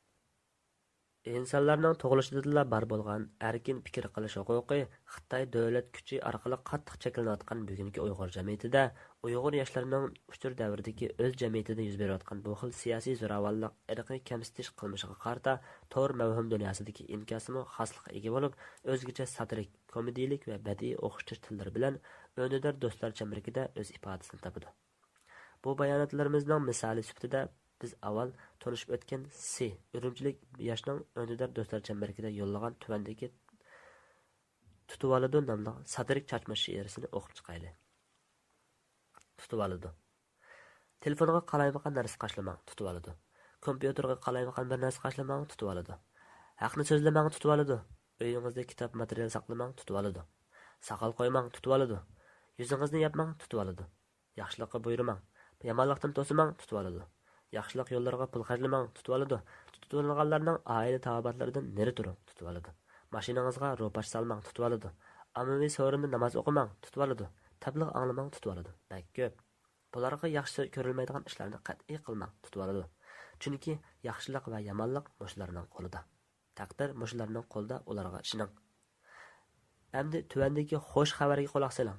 ئىنسانلارنىڭ تۇغۇلۇشىدىنلا بار بولغان ئەركىن پىكىر قىلىش ھوقۇقى خىتاي دۆلەت كۈچى ئارقىلىق قاتتىق چەكلىنىۋاتقان بۈگۈنكى ئۇيغۇر جەمئىيىتىدە، ئۇيغۇر ياشلىرىنىڭ ئۇچۇر دەۋرىدىكى ئۆز جەمئىيىتىدە يۈز بېرىۋاتقان بۇ خىل سىياسىي زوراۋانلىق، ئىرقىي كەمسىتىش قىلمىشىغا قارىتا تور مەۋھۇم دۇنياسىدىكى ئىنكاسىمۇ خاسلىققا ئىگە بولۇپ، ئۆزگىچە ساتىرىك، كومېدىيىلىك ۋە بەدىئىي ئوخشىتىش تىللىرى بىلەن ئۈندىدار دوستلار چەمبىرىكىدە ئۆز ئىپادىسىنى تاپىدۇ. بۇ باياناتلىرىمىزنىڭ مىسالى سۈپىتىدە بىز ئاۋۋال تونۇشۇپ ئۆتكەن سى ئۈرۈمچىلىك ياشنىڭ ئۈندىدار دوستلار چەمبىرىكىدە يوللىغان تۆۋەندىكى تۇتۇۋالىدۇ ناملىق ساتىرىك چاچما شېئىرىسىنى ئوقۇپ چىقايلى. تۇتۇۋالىدۇ. تېلېفونغا قالايمىقان نەرسە قاچىلىماڭ، تۇتۇۋالىدۇ. كومپيۇتېرغا قالايمىقان بىر نەرسە قاچىلىماڭ، تۇتۇۋالىدۇ. ھەقنى سۆزلىمەڭ، تۇتۇۋالىدۇ. ئۆيىڭىزدە كىتاب، ماتېرىيال ساقلىماڭ، تۇتۇۋالىدۇ. ساقال قويماڭ، تۇتۇۋالىدۇ. يۈزىڭىزنى ياپماڭ، تۇتۇۋالىدۇ. ياخشىلىققا بۇيرۇماڭ، يامانلىقتىن توسىماڭ، تۇتۇۋالىدۇ. ياخشىلىق يوللىرىغا پۇل خەجلىمەڭ، تۇتۇۋالىدۇ. تۇتۇۋالغانلارنىڭ ئائىلە تاۋابىئاتلىرىدىن نېرى تۇرۇڭ، تۇتۇۋالىدۇ. ماشىنىڭىزغا روپاش سالماڭ، تۇتۇۋالىدۇ. ئاممىۋى سورۇندا ناماز ئوقۇماڭ، تۇتۇۋالىدۇ. تەبلىغ ئاڭلىماڭ، تۇتۇۋالىدۇ. بەك كۆپ. بۇلارغا ياخشى كۆرۈلمەيدىغان ئىشلارنى قەتئىي قىلماڭ، تۇتۇۋالىدۇ. چۈنكى ياخشىلىق ۋە يامانلىق مۇشۇلارنىڭ قولىدا. تەقدىر مۇشۇلارنىڭ قولىدا، ئۇلارغا ئىشىنىڭ. ئەمدى تۆۋەندىكى خوش خەۋەرگە قۇلاق سېلىڭ.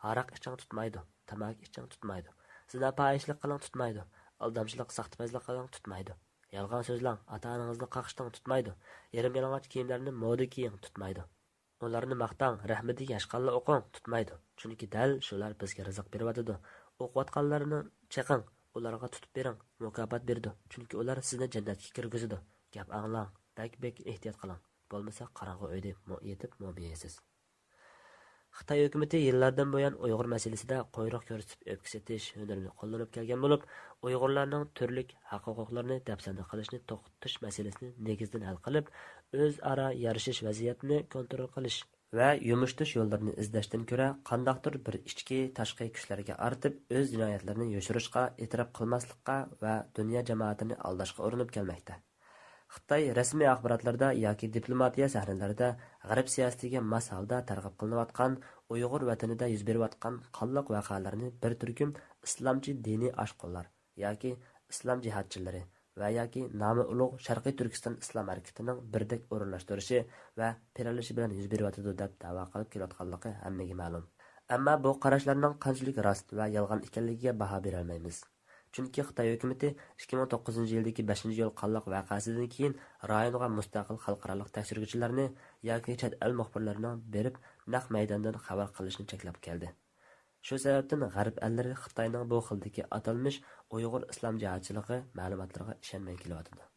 ھاراق ئىچىڭ، تۇتمايدۇ. تاماكا ئىچىڭ، تۇتمايدۇ. زىنا، پاھىشىلىك قىلىڭ، تۇتمايدۇ. ئالدامچىلىق، ساختىپازلىق قىلىڭ، تۇتمايدۇ. يالغان سۆزلەڭ، ئاتا-ئانىڭىزنى قاقشىتىڭ، تۇتمايدۇ. يېرىم يالىڭاچ كىيىملەرنى مودا كىيىڭ، تۇتمايدۇ. ئۇلارنى ماختاڭ، رەھمىتىگە ھەشقاللا ئوقۇڭ، تۇتمايدۇ. چۈنكى دەل شۇلار بىزگە رىزىق بېرىۋاتىدۇ. ئوقۇۋاتقانلارنى چېقىڭ، ئۇلارغا تۇتۇپ بېرىڭ، مۇكاپات بېرىدۇ. چۈنكى ئۇلار سىزنى جەننەتكە كىرگۈزىدۇ. گەپ ئاڭلاڭ، بەك، بەك ئېھتىيات قىلىڭ. بولمىسا قاراڭغۇ ئۆيدە مو-، يېتىپ مومىيايسىز. خىتاي ھۆكۈمىتى يىللاردىن بۇيان ئۇيغۇر مەسىلىسىدە قۇيرۇق كۆرسىتىپ ئۆپكە سېتىش ھۈنىرىنى قوللىنىپ كەلگەن بولۇپ، ئۇيغۇرلارنىڭ تۈرلۈك ھەق-ھوقۇقلىرىنى دەپسەندە قىلىشنى توختىتىش مەسىلىسىنى نېگىزدىن ھەل قىلىپ، ئۆزئارا يارىشىش ۋەزىيەتنى كونترول قىلىش ۋە يۇمشىتىش يوللىرىنى ئىزدەشتىن كۆرە، قانداقتۇر بىر ئىچكى، تاشقى كۈچلەرگە ئارتىپ، ئۆز جىنايەتلىرىنى يوشۇرۇشقا، ئېتىراپ قىلماسلىققا ۋە دۇنيا جامائىتىنى ئالداشقا ئۇرۇنۇپ كەلمەكتە. خىتاي رەسمىي ئاخباراتلىرىدا ياكى دىپلوماتىيە سەھنىلىرىدە غەرب سىياسىتىگە ماس ھالدا تەرغىب قىلىنىۋاتقان ئۇيغۇر ۋەتىنىدە يۈز بېرىۋاتقان قانلىق ۋەقەلەرنى بىر تۈركۈم ئىسلامچى دىنىي ئاشقۇنلار ياكى ئىسلام جىھادچىلىرى ۋە ياكى نامى ئۇلۇغ شەرقىي تۈركىستان ئىسلام ھەرىكىتىنىڭ بىردەك ئورۇنلاشتۇرۇشى ۋە پىرەنلىشى بىلەن يۈز بېرىۋاتىدۇ دەپ دەۋا قىلىپ كېلىۋاتقانلىقى ھەممىگە مەلۇم. ئەمما بۇ قاراشلارنىڭ قانچىلىك راست ۋە يالغان ئىكەنلىكىگە باھا بېرەلمەيمىز. چۈنكى خىتاي ھۆكۈمىتى ئىككى مىڭ توققۇزىنچى يىلدىكى بەشىنچى ئىيۇل قانلىق ۋەقەسىدىن كېيىن رايونغا مۇستەقىل خەلقئارالىق تەكشۈرگۈچىلەرنى ياكى چەت ئەل مۇخبىرلىرىنىڭ بېرىپ نەق مەيداندىن خەۋەر قىلىشىنى چەكلەپ كەلدى. شۇ سەۋەبتىن غەرب ئەللىرى خىتاينىڭ بۇ خىلدىكى ئاتالمىش ئۇيغۇر ئىسلام جىھادچىلىقى مەلۇماتلىرىغا ئىشەنمەي كېلىۋاتىدۇ.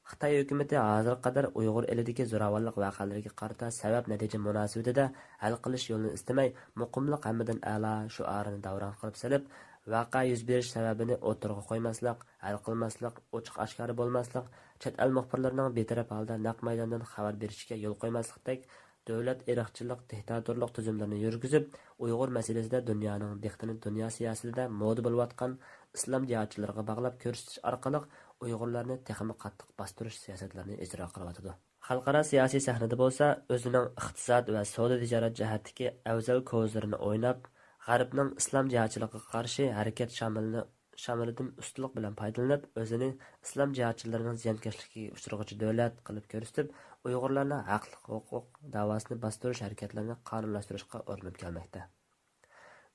خىتاي ھۆكۈمىتى ھازىرغا قەدەر ئۇيغۇر ئېلىدىكى زوراۋانلىق ۋەقەلىرىگە قارىتا سەۋەب نەتىجە مۇناسىۋىتىدە ھەل قىلىش يولىنى ئىستىمەي، مۇقىملىق ھەممىدىن ئەلا شوئارىنى داۋراڭ قىلىپ سېلىپ، ۋەقە يۈز بېرىش سەۋەبىنى ئوتتۇرىغا قويماسلىق، ھەل قىلماسلىق، ئوچۇق ئاشكارا بولماسلىق، چەت ئەل مۇخبىرلىرىنىڭ بىتەرەپ ھالدا نەق مەيداندىن خەۋەر بېرىشىگە يول قويماسلىقتەك دۆلەت ئىرقچىللىق، دىكتاتورلۇق تۈزۈملىرىنى يۈرگۈزۈپ، ئۇيغۇر مەسىلىسىدە دۇنيانىڭ دىققىتىنى دۇنيا سىياسىتىدە مودا بولۇۋاتقان ئىسلام جىھادچىلىرىغا باغلاپ كۆرسىتىش ئارقىلىق ئۇيغۇرلارنى تېخىمۇ قاتتىق باستۇرۇش سىياسەتلىرىنى ئىجرا قىلىۋاتىدۇ. خەلقئارا سىياسىي سەھنىدە بولسا ئۆزىنىڭ ئىقتىساد ۋە سودا تىجارەت جەھەتتىكى ئەۋزەل كوزىرىنى ئويناپ، غەربنىڭ ئىسلام جىھادچىلىقىغا قارشى ھەرىكەت شامىلىنى شامىلىدىن ئۇستىلىق بىلەن پايدىلىنىپ، ئۆزىنى ئىسلام جىھادچىلىرىنىڭ زىيانكەشلىكىگە ئۇچرىغۇچى دۆلەت قىلىپ كۆرسىتىپ، ئۇيغۇرلارنىڭ ھەقلىق ھوقۇق دەۋاسىنى باستۇرۇش ھەرىكەتلىرىنى قانۇنلاشتۇرۇشقا ئۇرۇنۇپ كەلمەكتە.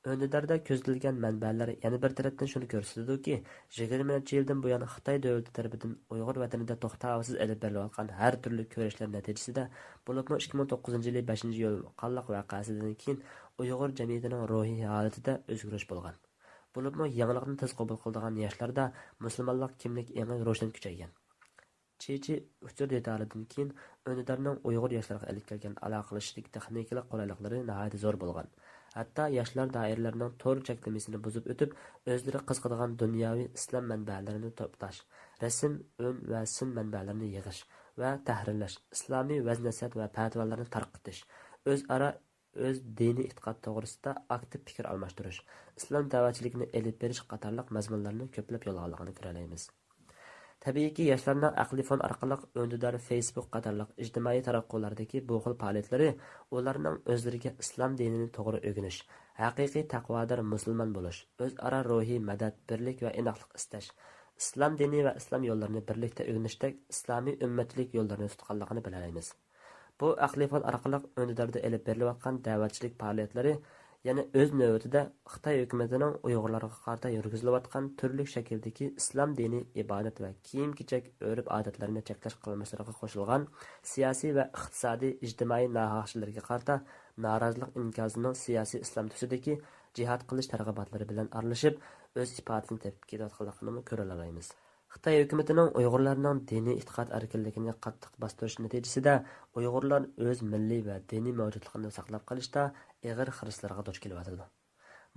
ئۈندىداردا كۆزىتىلگەن مەنبەلەر يەنە بىر تەرەپتىن شۇنى كۆرسىتىدۇكى، يىگىرمە نەچچە يىلدىن بۇيان خىتاي دۆلىتى تەرىپىدىن ئۇيغۇر ۋەتىنىدە توختاۋسىز ئېلىپ بېرىلىۋاتقان ھەر تۈرلۈك كۈرەشلەر نەتىجىسىدە، بولۇپمۇ ئىككى مىڭ توققۇزىنچى يىلى بەشىنچى ئىيۇل قانلىق ۋەقەسىدىن كېيىن ئۇيغۇر جەمئىيىتىنىڭ روھىي ھالىتىدە ئۆزگىرىش بولغان. بولۇپمۇ يېڭىلىقنى تېز قوبۇل قىلىدىغان ياشلاردا مۇسۇلمانلىق كىملىك ئېڭى روشەن كۈچەيگەن. چىچى ئۇچۇر دېتالىدىن كېيىن ئۈندىدارنىڭ ئۇيغۇر ياشلىرىغا ئېلىپ كەلگەن ئالاقىلىشىشتىكى تېخنىكىلىق قولايلىقلىرى ناھايىتى زور بولغان. ھەتتا ياشلار دائىرىلىرىنىڭ تور چەكلىمىسىنى بۇزۇپ ئۆتۈپ، ئۆزلىرى قىزىقىدىغان دۇنياۋى ئىسلام مەنبەلىرىنى توپلاش، رەسىم، ئۈن ۋە سىن مەنبەلىرىنى يىغىش ۋە تەھرىرلەش، ئىسلامىي ۋەز-نەسىھەت ۋە پەتىۋالارنى تارقىتىش، ئۆزئارا ئۆز دىنىي ئېتىقاد توغرىسىدا ئاكتىپ پىكىر ئالماشتۇرۇش، ئىسلام دەۋەتچىلىكىنى ئېلىپ بېرىش قاتارلىق مەزمۇنلارنى كۆپلەپ يولغا ئالغانلىقىنى كۆرەلەيمىز. تەبىئىيكى، ياشلارنىڭ ئەقلىي فون ئارقىلىق ئۈندىدار، فېيسبۇك قاتارلىق ئىجتىمائىي تاراتقۇلاردىكى بۇ خىل پائالىيەتلىرى ئۇلارنىڭ ئۆزلىرىگە ئىسلام دىنىنى توغرا ئۆگىنىش، ھەقىقىي تەقۋادار مۇسۇلمان بولۇش، ئۆزئارا روھىي مەدەت، بىرلىك ۋە ئىناقلىق ئىستەش، ئىسلام دىنى ۋە ئىسلام يوللىرىنى بىرلىكتە ئۆگىنىشتەك ئىسلامىي ئۈممەتچىلىك يوللىرىنى تۇتقانلىقىنى بىلەلەيمىز. بۇ ئەقلىي فون ئارقىلىق ئۈندىداردا ئېلىپ بېرىلىۋاتقان دەۋەتچىلىك پائالىيەتلىرى يەنە ئۆز نۆۋىتىدە خىتاي ھۆكۈمىتىنىڭ ئۇيغۇرلارغا قارىتا يۈرگۈزۈلۈۋاتقان تۈرلۈك شەكىلدىكى ئىسلام دىنىي ئىبادەت ۋە كىيىم-كېچەك، ئۆرپ-ئادەتلىرىنى چەكلەش قىلمىشلىرىغا قوشۇلغان سىياسىي ۋە ئىقتىسادىي، ئىجتىمائىي ناھەقچىلىكلىرىگە قارىتا نارازىلىق ئىنكاسىنىڭ سىياسىي ئىسلام تۈسىدىكى جىھاد قىلىش تەرغىباتلىرى بىلەن ئارىلىشىپ، ئۆز ئىپادىسىنى تېپىپ كېلىۋاتقانلىقىنىمۇ كۆرەلەيمىز. خىتاي ھۆكۈمىتىنىڭ ئۇيغۇرلارنىڭ دىنىي ئېتىقاد ئەركىنلىكىنى قاتتىق باستۇرۇش نەتىجىسىدە، ئۇيغۇرلار ئۆز مىللىي ۋە دىنىي مەۋجۇتلۇقىنى ساقلاپ قېلىشتا ئېغىر خىرىسلارغا دۇچ كېلىۋاتىدۇ.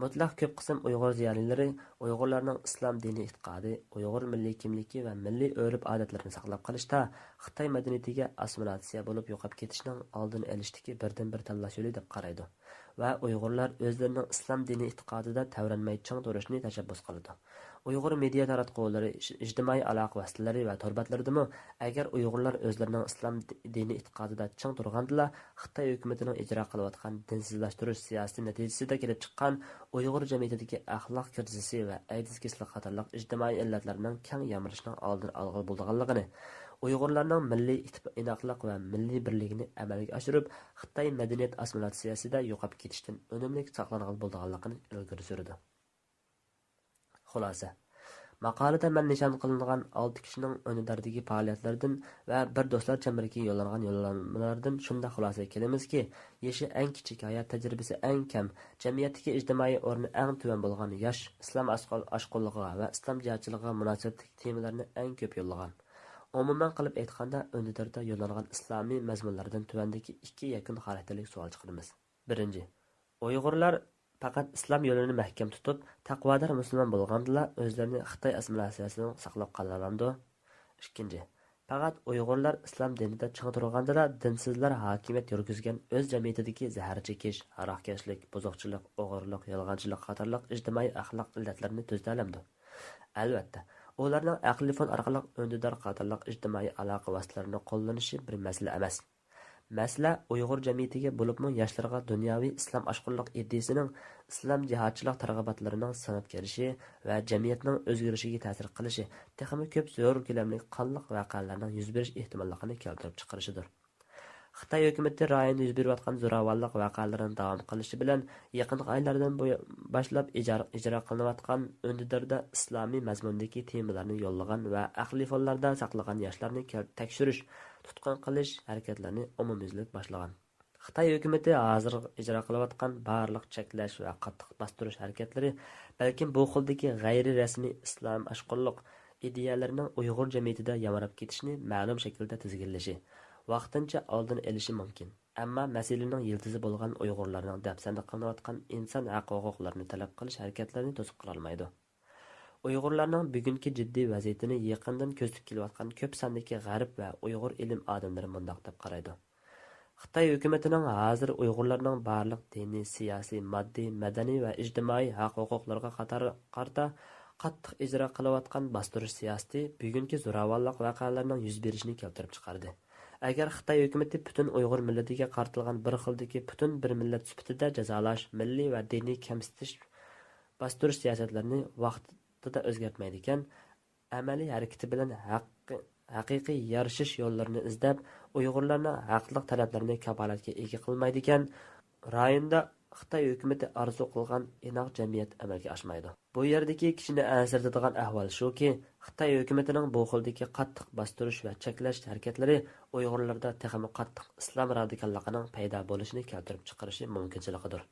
مۇتلەق كۆپ قىسىم ئۇيغۇر زىيالىيلىرى ئۇيغۇرلارنىڭ ئىسلام دىنىي ئېتىقادى، ئۇيغۇر مىللىي كىملىكى ۋە مىللىي ئۆرپ-ئادەتلىرىنى ساقلاپ قېلىشتا خىتاي مەدەنىيىتىگە ئاسسىمىلياتسىيە بولۇپ يوقاپ كېتىشنىڭ ئالدىنى ئېلىشتىكى بىردىنبىر تاللاش يولى دەپ قارايدۇ. ۋە ئۇيغۇرلار ئۆزلىرىنىڭ ئىسلام دىنىي ئېتىقادىدا تەۋرەنمەي چىڭ تۇرۇشنى تەشەببۇس قىلىدۇ. ئۇيغۇر مېدىيا تاراتقۇلىرى، ئىج-، ئىجتىمائىي ئالاقە ۋاسىتىلىرى ۋە تور بەتلىرىدىمۇ، ئەگەر ئۇيغۇرلار ئۆزلىرىنىڭ ئىسلام دى-، دىنىي ئېتىقادىدا چىڭ تۇرغاندىلا، خىتاي ھۆكۈمىتىنىڭ ئىجرا قىلىۋاتقان دىنسىزلاشتۇرۇش سىياسىتى نەتىجىسىدە كېلىپ چىققان ئۇيغۇر جەمئىيىتىدىكى ئەخلاق كىرىزىسى ۋە ئەيدىز كېسىلى قاتارلىق ئىجتىمائىي ئىللەتلەرنىڭ كەڭ يامرىشىنىڭ ئالدىنى ئالغىلى بولىدىغانلىقىنى، ئۇيغۇرلارنىڭ مىللىي ئىتتىپ-، ئىناقلىق ۋە مىللىي بىرلىكىنى ئەمەلگە ئاشۇرۇپ، خىتاي مەدەنىيەت ئاسسىمىلياتسىيەسىدە يوقاپ كېتىشتىن ئۈنۈملۈك ساقلانغىلى بولىدىغانلىقىنى ئىلگىرى سۈرىدۇ. خۇلاسە. ماقالىدە مەن نىشان قىلىنغان ئالتە كىشىنىڭ ئۈندىداردىكى پائالىيەتلىرىدىن ۋە بىر دوستلار چەمبىرىكىگە يوللانغان يوللانمىلاردىن شۇنداق خۇلاسىگە كېلىمىزكى، يېشى ئەڭ كىچىك، ھايات تەجرىبىسى ئەڭ كەم، جەمئىيەتتىكى ئىجتىمائىي ئورنى ئەڭ تۆۋەن بولغان ياش، ئىسلام ئاشقۇ-، ئاشقۇنلۇقىغا ۋە ئىسلام جىھادچىلىقىغا مۇناسىۋەتلىك تېمىلارنى ئەڭ كۆپ يوللىغان. ئومۇمەن قىلىپ ئېيتقاندا، ئۈندىداردا يوللانغان ئىسلامىي مەزمۇنلاردىن تۆۋەندىكى ئىككى يەكۈن خاراكتېرلىك سوئال چىقىرىمىز. بىرىنچى، ئۇيغۇرلار پەقەت ئىسلام يولىنى مەھكەم تۇتۇپ، تەقۋادار مۇسۇلمان بولغاندىلا، ئۆزلىرىنى خىتاي ئاسسىمىلياتسىيەسىدىن ساقلاپ قالالامدۇ؟ ئىككىنچى، پەقەت ئۇيغۇرلار ئىسلام دىنىدا چىڭ تۇرغاندىلا، دىنسىزلار ھاكىمىيەت يۈرگۈزگەن ئۆز جەمئىيىتىدىكى زەھەر چېكىش، ھاراقكەشلىك، بۇزۇقچىلىق، ئوغرىلىق، يالغانچىلىق قاتارلىق ئىجتىمائىي ئەخلاق ئىللەتلىرىنى تۈزىتەلەمدۇ؟ ئەلۋەتتە، ئۇلارنىڭ ئەقلىي فون ئارقىلىق ئۈندىدار قاتارلىق ئىجتىمائىي ئالاقە ۋاسىتىلىرىنى قوللىنىشى بىر مەسىلە ئەمەس. مەسىلە ئۇيغۇر جەمئىيىتىگە، بولۇپمۇ ياشلىرىغا دۇنياۋى ئىسلام ئاشقۇنلۇق ئىدىيىسىنىڭ، ئىسلام جىھادچىلىق تەرغىباتلىرىنىڭ سىڭىپ كىرىشى ۋە جەمئىيەتنىڭ ئۆزگىرىشىگە تەسىر قىلىشى، تېخىمۇ كۆپ زور كۆلەملىك قانلىق ۋەقەلەرنىڭ يۈز بېرىش ئېھتىماللىقىنى كەلتۈرۈپ چىقىرىشىدۇر. خىتاي ھۆكۈمىتى رايوندا يۈز بېرىۋاتقان زوراۋانلىق ۋەقەلىرىنىڭ داۋام قىلىشى بىلەن، يېقىنقى ئايلاردىن بۇيا-، باشلاپ ئىجار-، ئىجرا قىلىنىۋاتقان ئۈندىداردا ئىسلامىي مەزمۇندىكى تېمىلارنى يوللىغان ۋە ئەقلىي فونلاردا ساقلىغان ياشلارنى كەل-، تەكشۈرۈش، تۇتقۇن قىلىش ھەرىكەتلىرىنى ئومۇميۈزلۈك باشلىغان. خىتاي ھۆكۈمىتى ھازىرغا ئىجرا قىلىۋاتقان بارلىق چەكلەش ۋە قاتتىق باستۇرۇش ھەرىكەتلىرى بەلكىم بۇ خىلدىكى غەيرىي رەسمىي ئىسلام ئاشقۇنلۇق ئىدىيەلىرىنىڭ ئۇيغۇر جەمئىيىتىدە يامراپ كېتىشىنى مەلۇم شەكىلدە تىزگىنلىشى، ۋاقتىنچە ئالدىنى ئېلىشى مۇمكىن. ئەمما مەسىلىنىڭ يىلتىزى بولغان ئۇيغۇرلارنىڭ دەپسەندە قىلىنىۋاتقان ئىنسان ھەق-ھوقۇقلىرىنى تەلەپ قىلىش ھەرىكەتلىرىنى توسۇپ قالالمايدۇ. ئۇيغۇرلارنىڭ بۈگۈنكى جىددىي ۋەزىيىتىنى يېقىندىن كۆزىتىپ كېلىۋاتقان كۆپ ساندىكى غەرب ۋە ئۇيغۇر ئىلىم ئادەملىرى مۇنداق دەپ قارايدۇ. خىتاي ھۆكۈمىتىنىڭ ھازىر ئۇيغۇرلارنىڭ بارلىق دىنىي، سىياسىي، ماددىي، مەدەنىي ۋە ئىجتىمائىي ھەق-ھوقۇقلىرىغا قاتار-، قارىتا قاتتىق ئىجرا قىلىۋاتقان باستۇرۇش سىياسىتى بۈگۈنكى زوراۋانلىق ۋەقەلىرىنىڭ يۈز بېرىشىنى كەلتۈرۈپ چىقاردى. ئەگەر خىتاي ھۆكۈمىتى پۈتۈن ئۇيغۇر مىللىتىگە قارىتىلغان بىر خىلدىكى پۈتۈن بىر مىللەت سۈپىتىدە جازالاش، مىللىي ۋە دىنىي كەمسىتىش، باستۇرۇش سىياسەتلىرىنى ۋاقتىدا ئۆزگەرتمەيدىكەن، ئەمەلىي ھەرىكىتى بىلەن ھەق-، ھەقىقىي يارىشىش يوللىرىنى ئىزدەپ، ئۇيغۇرلارنىڭ ھەقلىق تەلەپلىرىنى كاپالەتكە ئىگە قىلمايدىكەن، رايوندا خىتاي ھۆكۈمىتى ئارزۇ قىلغان ئىناق جەمئىيەت ئەمەلگە ئاشمايدۇ. بۇ يەردىكى كىشىنى ئەنسىرىتىدىغان ئەھۋال شۇكى، خىتاي ھۆكۈمىتىنىڭ بۇ خىلدىكى قاتتىق باستۇرۇش ۋە چەكلەش ھەرىكەتلىرى ئۇيغۇرلاردا تېخىمۇ قاتتىق ئىسلام رادىكاللىقىنىڭ پەيدا بولۇشىنى كەلتۈرۈپ چىقىرىشى مۇمكىنچىلىكىدۇر.